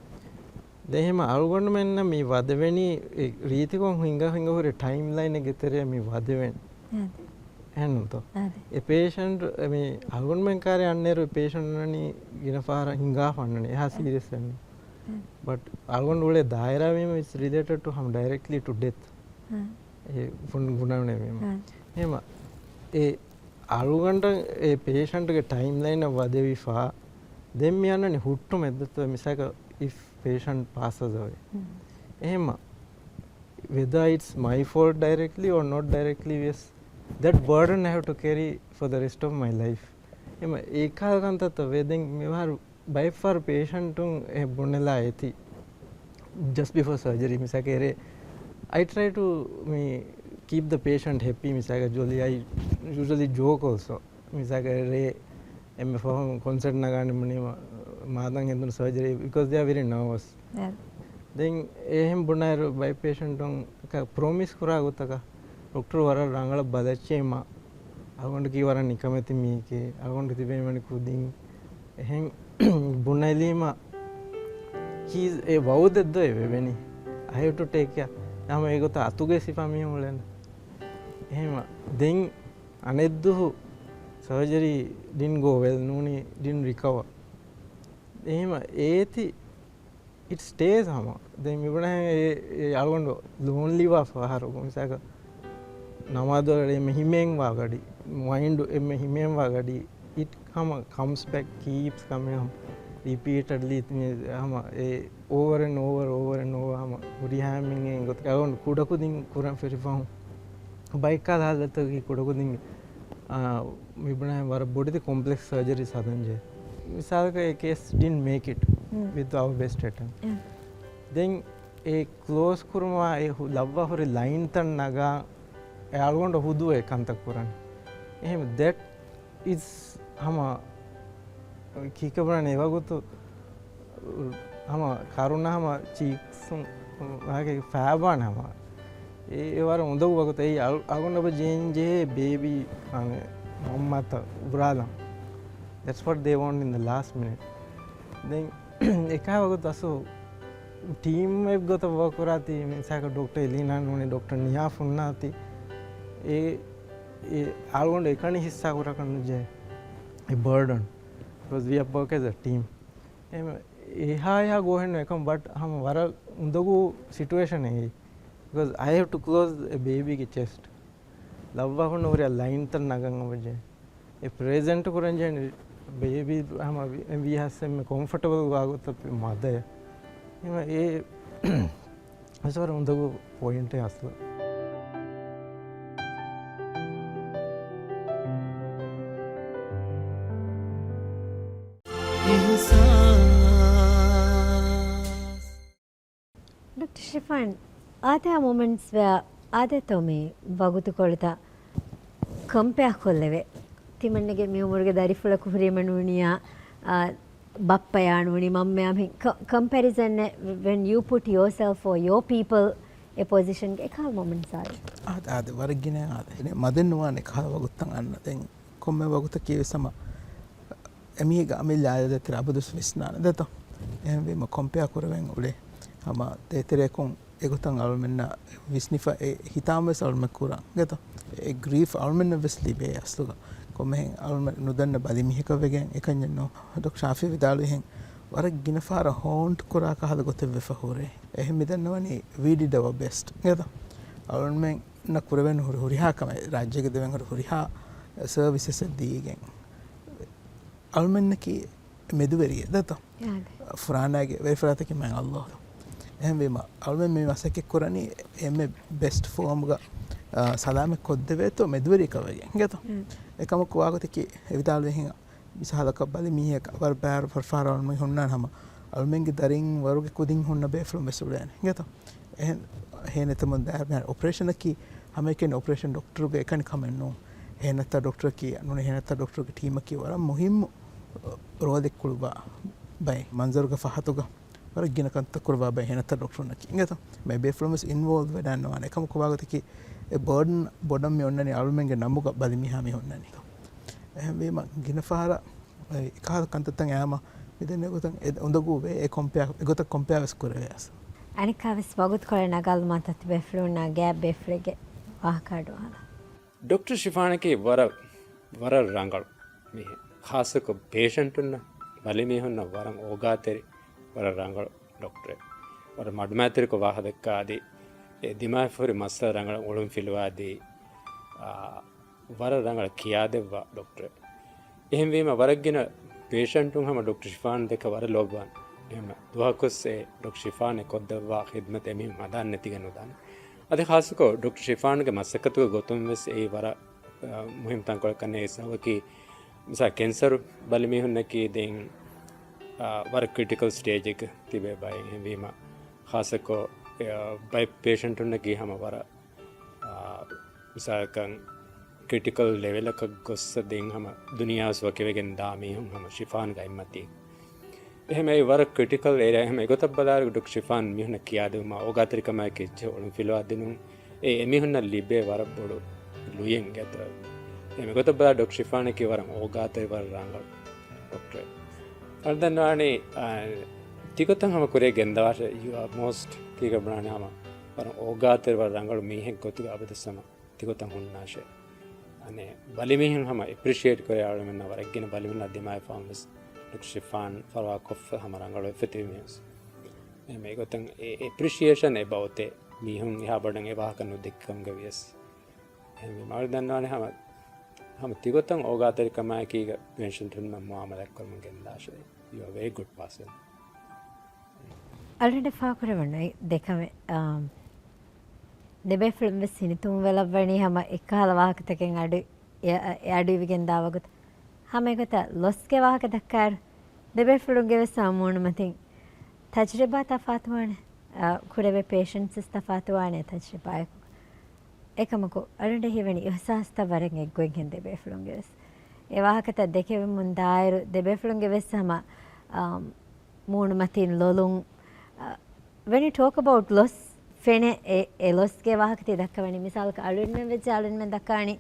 ދެން އެހެމަ އަޅުގަނޑުމެންނަށް މި ވަދެވެނީ އެ ރީތިކޮށް ހިނގާ ހިނގާ ހުރި ޓައިމްލައިނެއްގެ ތެރެއަށް މި ވަދެވެން. އާދެ. އެހެންނުތޯ؟ އާދެ. އެ ޕޭޝަންޓް މި އަޅުގަނޑުމެން ކާރި އަންނައިރު އެ ޕޭޝަންޓް އަންނަނީ ގިނަ ފަހަރަށް ހިނގާފަ އަންނަނީ. އެހާ އާދެ. ސީރިއަސް އެއްނު. އާދެ. ބަޓް އަޅުގަނޑު އުޅޭ ދާއިރާ ވީމަ it's related to ހަމަ directly to death. އާދެ. އެ ބުން-، ބުނާނެ ވީމަ. އާދެ. އެހެމަ އެ އަޅުގަނޑަށް އެ ޕޭޝަންޓްގެ ޓައިމްލައިނަށް ވަދެވިފަ ދެން މި އަންނަނީ ހުއްޓުމެއް ދެއްތޯ މިސާލަކަށް if patient passes away. ހުން. އެހެމަ whether it's my fault directly or not directly ވިޔަސް that burden I have to carry for the rest of my life. އެހެމަ އެކާ ކަންތައްތައް ވޭ ދެން މިވަރު ބައެއްފަހަރު ޕޭޝަންޓުން އެ ބުނެލާ އެތި just before surgery މިސާކަށް އެރޭ I try to މި keep the patient happy މިސާކަށް ޖޮލީ I usually joke also މިސާކަށް އެރޭ އެންމެ ފަހުން ކޮންސަރޓް ނަގާނެ މުނީމަ މާދަން ހެނދުނު ސަރޖަރީ because they are very nervous. އެ. ދެން އެހެން ބުނާއިރު ބައެއް ޕޭޝަންޓުން ޕްރޮމިސް ކުރާ ގޮތަކަށް ޑޮކްޓަރު ވަރަށް ރަނގަޅަށް ބަލައްޗޭމަ އަޅުގަނޑަކީ ވަރަށް ނިކަމެތި މީހެކޭ އަޅުގަނޑު ތިބޭމަނި ކުދިން އެހެން ބުނެލީމަ ކީ އެ ވައުދެއްދޯ އެ ވެވެނީ. I have to take care. ހަމަ އެގޮތަށް އަތުގެ ސިފަ މީހުން އުޅެން. އެހެން ދެން އަނެއްދުހު surgery didn't go well ނޫނީ didn't recover. އެހެމަ އޭތި it stays ހަމަ. ދެން މިބުނާހެން އެ، އެ އަޅުގަނޑު ލޯންލީވާ ފަހަރު މިސާކަށް ނަމާދު އެންމެ ހިމޭންވާ ގަޑި، މައިންޑު އެންމެ ހިމޭންވާ ގަޑި، it ހަމަ comes back keeps coming ހަމަ ރިޕީޓެޑްލީ ހަމަ އެ over and over over and over ހަމަ ހުރިހާ އެންމެންގެ ގޮތަކަށް އަޅުގަނޑު ކުޑަކުދިން ކުރަން ފެށިފަހުން ބައެއްކާލަ ހާލަތަކީ ކުޑަކުދިން އާ، މިބުނާ ވަރަށް ބޮޑެތި ކޮމްޕްލެކްސް ސަރޖަރީ ހަދަންޖެހޭ. މިސާލަކަށް އެ ކޭސް ޑިން މޭކް އިޓް ވިތް އަވަ ބެސްޓް އެޓެމްޕްޓް. ދެން އެ ކްލޯސް ކުރުމާ އެ ހު-، ލައްވާ ހުރި ލައިންތައް ނަގާ އެ އަޅުގަނޑު ހުދު އެ ކަންތައް ކުރަން. އެހެން ދެޓް އިޒް ހަމަ ކީކޭ ބުނާނެ އެ ވަގުތު ހަމަ ކަރުނަ ހަމަ ޗީކްސުން ވާގެ ފައިބާން ހަމަ. އެ، އެ ވަރަށް އުނދަގޫ ވަގުތު އެއީ އަޅު-، އަޅުގަނޑަށް ޖޭން ޖެހޭ ބޭބީ އަނެ މަންމަތައް އުރާލަން. That's what they want in the last minute. ދެން އެކާ ވަގުތު އަސު ޓީމް އެއް ގޮތަށް ވޯކް ކުރާތީ މިސާކަށް ޑޮކްޓަރ އެލީނާ ނޫނީ ޑޮކްޓަރ ނިޔާ ފުންނާތީ އެ، އެ އަޅުގަނޑު އެކަނި ހިއްސާ ކުރާކަށް ނުޖެހޭ އެ ބަރޑަން. Because we have work as a team. އެހެން އެހާ އެހާ ގޯހެއްނު އެކަމް ބަޓް ހަމަ ވަރަށް އުނދަގޫ ސިޓުއޭޝަނެއް އެއީ. Because I have to close a baby ގެ ޗެސްޓް. ލައްވާ ހުންނަ ހުރިހާ ލައިންތައް ނަގަން އަވަޖެ. އެ ޕްރެޒެންޓް ކުރަން ޖެހެނީ ބޭބީ ހަމަ ވީ-، ވީހާސް އެންމެ ކޮމްފަޓަބަލް ވާގޮތަށް މަދަޔަށް. އެހެން އެ އެސް ވަރަށް އުނދަގޫ ޕޮއިންޓެއް އަސްލު. ޑޮކްޓަރ ޝިފާން، އާދެ އާ މޮމެންޓްސް ވެއާ އާދެތޯ މި ވަގުތުކޮޅުތައް ކަމްޕެއާ ކޮށްލެވޭ. ތިމަންނަގެ މި އުމުރުގެ ދަރިފުޅަކު ހުރީމަ ނޫނިޔާ، އާ، ބައްޕަޔާ ނޫނީ މަންމަޔާ މި ކަ-، ކަމްޕެރިޒަން when you put yourself or your people އެ ޕޮޒިޝަންގެ އެކާ މޮމެންޓްސް އާދެ. އާދެ، އާދެ، ވަރަށް ގިނަ އާދެ. މަދެއް ނުވާނެ ކަހަލަ ވަގުތުތައް އަންނަ. ދެން ކޮންމެ ވަގުތަކީ ވެސް ހަމަ އެމީހެއްގެ އަމިއްލަ އާދަ ދޭތެރޭ އަބަދުވެސް ވިސްނާނެ ދެތޯ. އެހެންވީމަ ކޮމްޕެއާ ކުރެވެން އުޅޭ. ހަމަ ދޭތެރެއަކުން އެގޮތަށް އަޅުމެންނަށް ވިސްނިފަ އެ ހިތާމަވެސް އަޅުމެން ކުރަން ގެތޯ. އެ ގްރީފް އަޅުމެންނަށް ވެސް ލިބޭ އަސްލުގަ. ކޮންމެހެން އަޅުމެން ނުދަންނަ ބަލި މީހަކަށް ވެގެން އެކަންޏެއް ނޫން. ޑޮކްޓަރ ޝާފީ ވިދާޅުވިހެން ވަރަށް ގިނަ ފަހަރަށް ހޯންޓް ކުރާ ކަހަލަ ގޮތެއް ވެފަ ހުރޭ. އެހެން މިދަންނަވަނީ we did our best ގެތޯ. އަޅުމެން ނަ ކުރެވެން ހުރި ހުރިހާ ކަމެއް، ރާއްޖޭގެ ދެވެން ހުރި ހުރިހާ ސަރވިސަސް ދީގެން އަޅުމެންނަކީ މެދުވެރިއެއް ދެތޯ. އާދެ. ފުރާނައިގެ ވެރިފަރާތަކީ މާތް ﷲ. އެހެންވީމަ، އަޅުމެން މި މަސައްކަތް ކުރަނީ އެންމެ ބެސްޓް ފޯމްގަ، އާ، ސަލާމަތް ކޮށްދެވޭތޯ މެދުވެރިކަމެއް ގެން ދެތޯ. އެކަމަކު ވާގޮތަކީ އެވިދާޅުވިހެން މިސާލަކަށް ބަލި މީހަކަށް ވަރަށް ބާރު ފަރުފާރާ މީހުންނާން ހަމަ އަޅުމެންގެ ދަރިން ވަރުގެ ކުދިން ހުންނަ ބޭފުޅުން ވެސް އުޅޭނެ ގެތޯ. އެހެން ހޭނެތަމުން ދާއިރު މިހާރު އޮޕަރޭޝަނަކީ ހަމައެކަނި އޮޕަރޭޝަން ޑޮކްޓަރުގެ އެކަނި ކަމެއް ނޫން. ހޭނަތާ ޑޮކްޓަރަކީ ނޫނީ ހޭނަތާ ޑޮކްޓަރުގެ ޓީމަކީ ވަރަށް މުހިއްމު ރޯލެއް ކުޅުއްވާ ބައެއް މަންޒަރުގެ ފަހަތުގަ ވަރަށް ގިނަ ކަންތައް ކުރުވާ ބައެއް ހޭނަތާ ޑޮކްޓަރުންނަކީ އިނގޭތޯ. މޭ ބޭފުޅުން ވެސް އިންވޯލްވް ވެޑާންނަވާނެ. އެކަމަކު ވާގޮތަކީ އެ ބާޑަން ބޮޑަށް މި އޮންނަނީ އަޅުމެންގެ ނަމުގަ ބަލި މީހާ މި ހުންނަނީ. އެހެންވީމަ ގިނަ ފަހަރަށް އެ އެކަހަލަ ކަންތައްތައް އައިމަ މިދެންނެވި ގޮތަށް އެ އުނދަގޫ ވޭ، އެ ކޮމްޕެއާ، އެގޮތަށް ކޮމްޕެއާ ވެސް ކުރެވޭ އަސް. އަނެއްކާވެސް ވަގުތުކޮޅެއް ނަގާލުމަށް ތަތިބޭފުޅުންނާ ގާތް ބޭފުޅެއްގެ ވާހަކަ އަޑުއަހާލަން. ޑޮކްޓަރ ޝިފާނަކީ ވަރަށް، ވަރަށް ރަނގަޅު މީހެއް. ޚާއްޞަކޮށް ޕޭޝަންޓުންނަށް، ބަލިމީހުންނަށް ވަރަށް އޯގާތެރި، ވަރަށް ރަނގަޅު ޑޮކްޓަރެއް. ވަރަށް މަޑުމައިތިރިކޮށް ވާހަކަ ދައްކާ އަދި އެ ދިމާވެފަ ހުރި މައްސަލަ ރަނގަޅަށް އުޅުން ފިލުވާދީ، އާ، ވަރަށް ރަނގަޅަށް ކިޔާދެއްވާ ޑޮކްޓަރެއް. އެހެންވީމަ ވަރަށް ގިނަ ޕޭޝަންޓުން ހަމަ ޑޮކްޓަރ ޝިފާން ދެކެ ވަރަށް ލޯބިވާން. އެހެންމެ ދުވަހަކުސް އެ ޑޮކްޓަރ ޝިފާން އެ ކޮށްދެއްވާ ޚިދްމަތް އެމީހުން ހަދާން ނެތިގެން ނުދާނެ. އަދި ޚާއްޞަކޮށް ޑޮކްޓަރ ޝިފާންގެ މަސައްކަތުގެ ގޮތުން ވެސް އެއީ ވަރަށް، އާ، މުހިންމު ތަންކޮޅެއް ކަންނޭނގެ ސަބަބަކީ މިސާ ކެންސަރު ބަލިމީހުންނަކީ ދެން، އާ، ވަރަށް ކްރިޓިކަލް ސްޓޭޖެއްގަ ތިބޭ ބައެއް. އެހެންވީމަ ޚާއްޞަކޮށް، އާ، ބައެއް ޕޭޝަންޓުންނަކީ ހަމަ ވަރަށް އާ، މިސާލަކަށް ކްރިޓިކަލް ލެވެލަކަށް ގޮއްސަ ދެން ހަމަ ދުނިޔާވެސް ވަކިވެގެން ދާ މީހުން ހަމަ ޝިފާންގެ އަތްމަތީ. އެހެން އެ ވަރަށް ކްރިޓިކަލް އޭރިއާ. އެހެން އެގޮތަށް ބަލާއިރު ޑޮކްޓަރ ޝިފާން މީހުންނަށް ކިޔާދިނުމާ އޯގާތެރިކަމާއެކީ އެއްޗެއް އޮޅުން ފިލުވާދިނުން. އެ އެމީހުންނަށް ލިބޭ ވަރަށް ބޮޑު ލުޔެއް ގެތަ. އެ މިގޮތަށް ބަލާ ޑޮކްޓަރ ޝިފާނަކީ ވަރަށް އޯގާތެރި ވަރަށް ރަނގަޅު ޑޮކްޓަރެއް. އަޅު ދަންނާނީ، އާ، ތިގޮތަށް ހަމަ ކުރިއަށް ގެންދަވާށޭ، ޔޫ އާރ މޯސްޓް ކީކަށް ބުނާނެ ހަމަ ވަރަށް އޯގާތެރި ވަރަށް ރަނގަޅު މީހެއް ގޮތުގަ އަބަދުސް ހަމަ ތިގޮތަށް ހުންނާށޭ. އަނެއް ބަލިމީހުން ހަމަ އެޕްރިޝިއޭޓް ކުރޭ އަޅުމެންނަށް ވަރަށް ގިނަ ބަލިމީހުންނާ ދިމާވެފަ ވެސް ޑޮކްޓަރ ޝިފާން ފަރުވާ ކޮށްފަ ހަމަ ރަނގަޅު ވެފަ ތިބި މީހުން. އެހެން އެގޮތަށް އެ އެޕްރިޝިއޭޝަން އެބައޮތޭ މީހުން އެހާ ބޮޑަށް އެ ވާހަކަ ނުދެއްކި ކަމުގަ ވިޔަސް. އެހެންވީމަ އަޅު ދަންނާނެ ހަމަ، ހަމަ ތިގޮތަށް އޯގާތެރިކަމާއެކީގަ ޕޭޝަންޓުންނަށް މުއާމަލާތް ކުރަމުން ގެންދާށޭ. You are very good person. އަޅުގަނޑަށް ފާހަގަކުރެވުނު ދެކަމެއް، އާ، ދެބޭފުޅުން ވެސް ހިނިތުންވެލައްވަނީ ހަމަ އެއްކަހަލަ ވާހަކަތަކެއް އަޑު، އެ، އެ އަޑުއިވިގެން ދާ ވަގުތު. ހަމަ އެގޮތަށް ލޮސްގެ ވާހަކަ ދައްކާއިރު، ދެބޭފުޅުންގެ ވެސް ހަމަ މޫނުމަތިން ތަޖްރިބާ ތަފާތުވާނެ، އާ، ކުރެވޭ ޕޭޝަންޓްސް ވެސް ތަފާތުވާނެ ތަޖްރިބާއެކު. އެކަމަކު، އަޅުގަނޑަށް ހީވަނީ އިހުސާސްތައް ވަރަށް އެއްގޮތްހެން ދެބޭފުޅުންގެ ވެސް. އެ ވާހަކަތައް ދެކެވެމުން ދާއިރު، ދެބޭފުޅުންގެ ވެސް ހަމަ، އާ، މޫނުމަތިން ލޮލުން، އާ، when you talk about loss، ފެނޭ އެ، އެ ލޮސްގެ ވާހަކަ ތި ދައްކަވަނީ. މިސާލަކަށް އަޅުގަނޑުމެން ވެއްޖެ އަޅުގަނޑުމެން ދައްކާނީ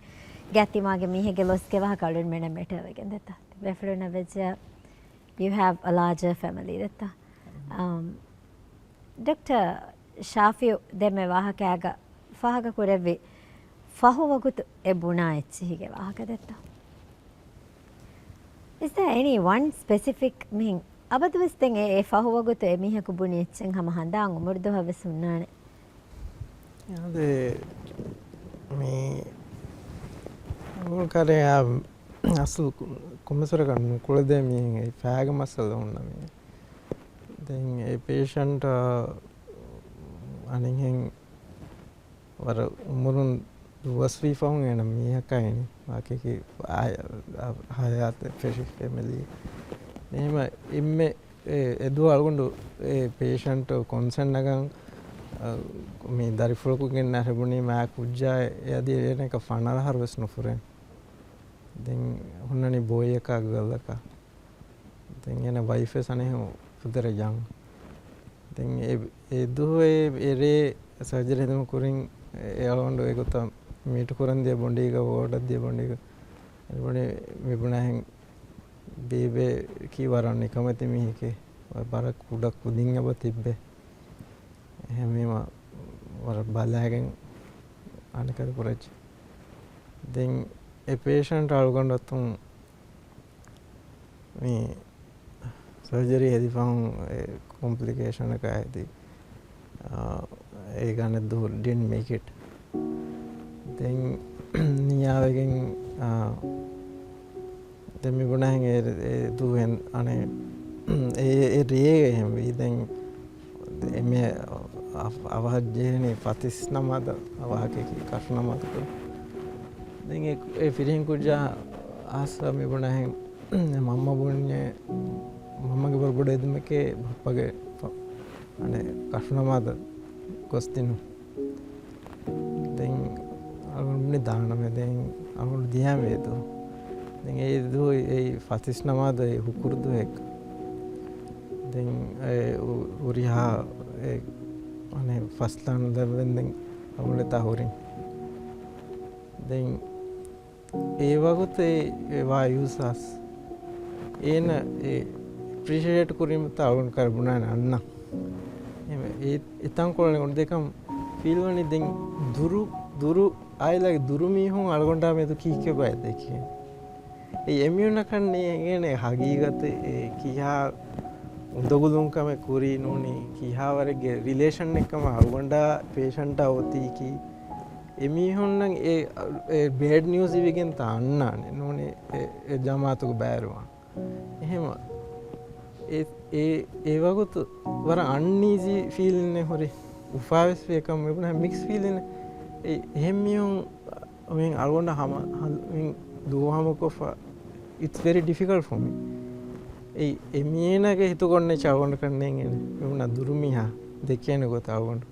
ގާތް ތިމާގެ މީހެއްގެ ލޮސްގެ ވާހަކަ އަޅުގަނޑުމެންނަށް މެޓަރ ވެގެން ދެއްތަ. ދެބޭފުޅުންނަށް ވެއްޖެ you have a larger family ދެއްތަ. އަމް، ޑޮކްޓަރ ޝާފިއު ދެންމެ ވާހަކައިގަ ފާހަގަ ކުރެއްވި ފަހު ވަގުތު އެ ބުނާ އެއްޗިހިގެ ވާހަކަ ދެއްތަ. Is there any one specific މިހެން އަބަދުވެސް ދެން އެ، އެ ފަހު ވަގުތު އެ މީހަކު ބުނި އެއްޗެއް ހަމަ ހަނދާން އުމުރު ދުވަހަށް ވެސް ހުންނާނެ؟ އާދެ، މި އުމުރު ކަރެއް އާ، އަސްލު ކު-، ކޮންމެސްވަރަކަށް ނުކުޅެދޭ މީހެއް އެ ފައިގެ މައްސަލަ ހުންނަ މީހެއް. ދެން އެ ޕޭޝަންޓާ އަނެއްހެން ވަރަށް އުމުރުން ދުވަސްވީ ފަހުން އޭނަ މީހަކާ އިނީ. ވާކީކީ އާ-، އާ-، ހަޔާތެއް ފެށި ފެމިލީ. އެހެމަ އެންމެ އެ-، އެދުވަހު އަޅުގަނޑު އެ ޕޭޝަންޓު ކޮންސެންޓް ނަގަން، އަ، މި ދަރިފުޅަކު ގެންނަ ހެބުނީ މާ ކުއްޖާ އެ އަދި އޭނައަކަށް ފަނަރަ އަހަރު ވެސް ނުފުރޭ. ދެން ހުންނަނީ ބޯއްޔަކާ ގަލަކާ. ދެން އޭނަ ވައިފް ވެސް އަނެއްހެން ފުދޭ ރަޖާން. ދެން އެ، އެ ދުވަހު އެ، އެ ރޭ ސަރޖަރީ ހެދުމަށް ކުރިން އެ އަޅުގަނޑު އެގޮތަށް މީޓް ކުރަން ދިޔަ ބޮނޑީގަ، ވޯޑަށް ދިޔަ ބޮނޑީގަ އެ ބުނި މި ބުނާހެން ބީބޭ ކީ ވަރަށް ނިކަމެތި މީހެކޭ. ވަރަށް ކުޑަ ކުދިން އެބަ ތިއްބޭ. އެހެންވީމަ ވަރަށް ބަލައިގެން އަނެކަދަ ކުރައްޗޭ. ދެން އެ ޕޭޝަންޓް އަޅުގަނޑު އަތުން މި ސަރޖަރީ ހެދިފަހުން އެ ކޮމްޕްލިކޭޝަނަކާ ހެދި، އާ، އޭގަ އަނެއް ދުވަހު didn't make it. ދެން ނިޔާވެގެން، އާ، ދެން މި ބުނާހެން އެ، އެ ދުވެން އަނެއް އެ، އެ ރޭގެ އެހެން ވީ. ދެން އެމެ އަ-، އަވަހަށް ޖެހެނީ ފަތިސް ނަމާދަށް އަވަހަކީ ކަށު ނަމާދަކު. ދެން އެ، އެ ފިރިހެން ކުއްޖާ އަހަސް މި ބުނާހެން މަންމަ ބުންޏެ، މަންމަގެ ވަރަށް ބޮޑު އެދުމެކޭ ބައްޕަގެ ފަ-، އަނެއް ކަށު ނަމާދަށް ގޮސްދިނުން. ދެން އަޅުގަނޑު ދާނަމޭ، ދެން އަޅުގަނޑު ދިޔަމޭ ދު. ދެން އެ ދު އެ ފަތިސް ނަމާދު އެ ހުކުރު ދުވަހެއް. ދެން އެ އު-، ހުރިހާ އެ އަނެއް ފަސްލާން ލެވެން ދެން އަޅުގަނޑު އެތާ ހުރިން. ދެން އެ ވަގުތު އެ ވާ އިހުސާސް އޭނަ އެ އެޕްރިޝިއޭޓް ކުރީމަތާ އަޅުގަނޑު ކައިރި ބުނާނެ އަންނަ. އެ، އެ، އެތަންކޮޅެއް އޮން ދެކަން ފީލްވަނީ ދެން ދުރު، ދުރު އާއިލާގެ ދުރު މީހުން އަޅުގަނޑާ މެދު ކީކޭ ބައެއް ދެކޭ. އެ އެމީހުންނަކަށް ނޭނގޭނެ ހަގީގަތެއް އެ ކިހާ އުނދަގުލުން ކަމެއް ކުރީ ނޫނީ، ކިހާ ވަރެއްގެ ރިލޭޝަންއެއް ކަމަށް އަޅުގަނޑާ ޕޭޝަންޓާ އޮތީކީ. އެމީހުންނަށް އެ، އެ ބޭޑް ނިއުސް އިވިގެންތާ އަންނާނެ ނޫނީ އެ، އެ ޖަމާއަތުގެ ބައިވެރިވާން. އެހެމަ އެ، އެ، އެ ވަގުތު ވަރަށް އަންއީޒީ ފީލިންއެއް ހުރި. އުފާވެސް ވި އެކަމް މިބުނާ މިކްސް ފީލިން. އެ، އެހެން މީހުން މި އަޅުގަނޑަށް ހަމަ، ހަ-، މި ދޫ ހަމަކޮށްފަ، it's very difficult for me. އެ، އެ މީނަގެ ހިތުގަ އޮންނަ އެއްޗެއް އަޅުގަނޑަކަށް ނޭނގޭނެ. މިބުނާ ދުރު މީހާ ދެކޭނެ ގޮތަށް އަޅުގަނޑު.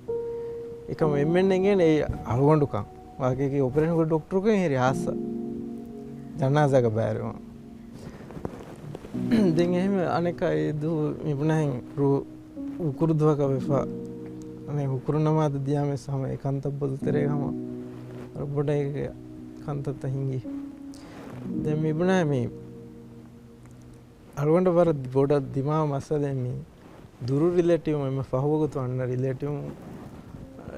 އެކަމް އެންމެން ނޭނގޭނެ އެ އަޅުގަނޑުކަން. ވާގެގެ އޮޕަރޭޝަން ކުރި ޑޮކްޓަރުކަން ހެރި ހާއްސަ ޖަނާޒާގަ ބައިވެރިވާން. ދެން އެހެން އަނެއްކާ އެ ދު މިބުނާހެން ރު-، ހުކުރު ދުވަހަކަށް ވެފަ، އަނެއް ހުކުރު ނަމާދު ދިޔާމެސް ހަމަ އެ ކަންތައް ބޮލު ތެރޭގަ ހަމަ ވަރަށް ބޮޑަށް ކަންތައްތައް ހިނގި. ދެން މިބުނާ މި އަޅުގަނޑަށް ވަރަށް ބޮޑަށް ދިމާވާ މައްސަލައެއް މި ދުރު ރިލޭޓިވް އެންމެ ފަހު ވަގުތު އަންނަ ރިލޭޓިވް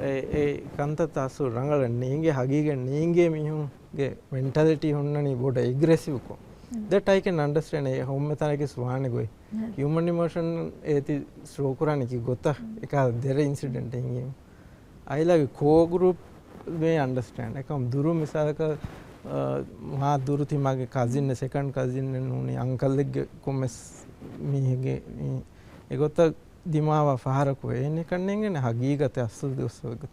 އެ، އެ ކަންތައްތައް އަސްލު ރަނގަޅަށް ނޭނގޭ، ހަގީގަތް ނޭނގޭ މީހުންގެ މެންޓަލިޓީ ހުންނަނީ ބޮޑަށް އެގްރެސިވްކޮށް. ދެޓް އައި ކެން އަންޑަސްޓޭންޑް އެ ހޮންމެ ތަނަކީ ސްވާނެ ގޮތް. ހިއުމަން އިމޯޝަން އޭތި ސްލޯ ކުރާނީ ކި ގޮތަށް އެކާ ދެރަ އިންސިޑެންޓް ހިނގީމަ. އައިލާގެ ކޯ ގްރޫޕް މޭ އަންޑަސްޓޭންޑް. އެކަމް ދުރު މިސާލަކަށް، އަ، މާ ދުރު ތިމާގެ ކަޒިން، ސެކަންޑް ކަޒިން ނޫނީ އަންކަލްއެއްގެ ކޮންމެސް މީހެއްގެ މީ އެގޮތަށް ދިމާވާ ފަހަރަކު އޭނެ ކަންނޭނގެނެ ހަގީގަތެއް އަސްލު ދުވަސްވަގުތު.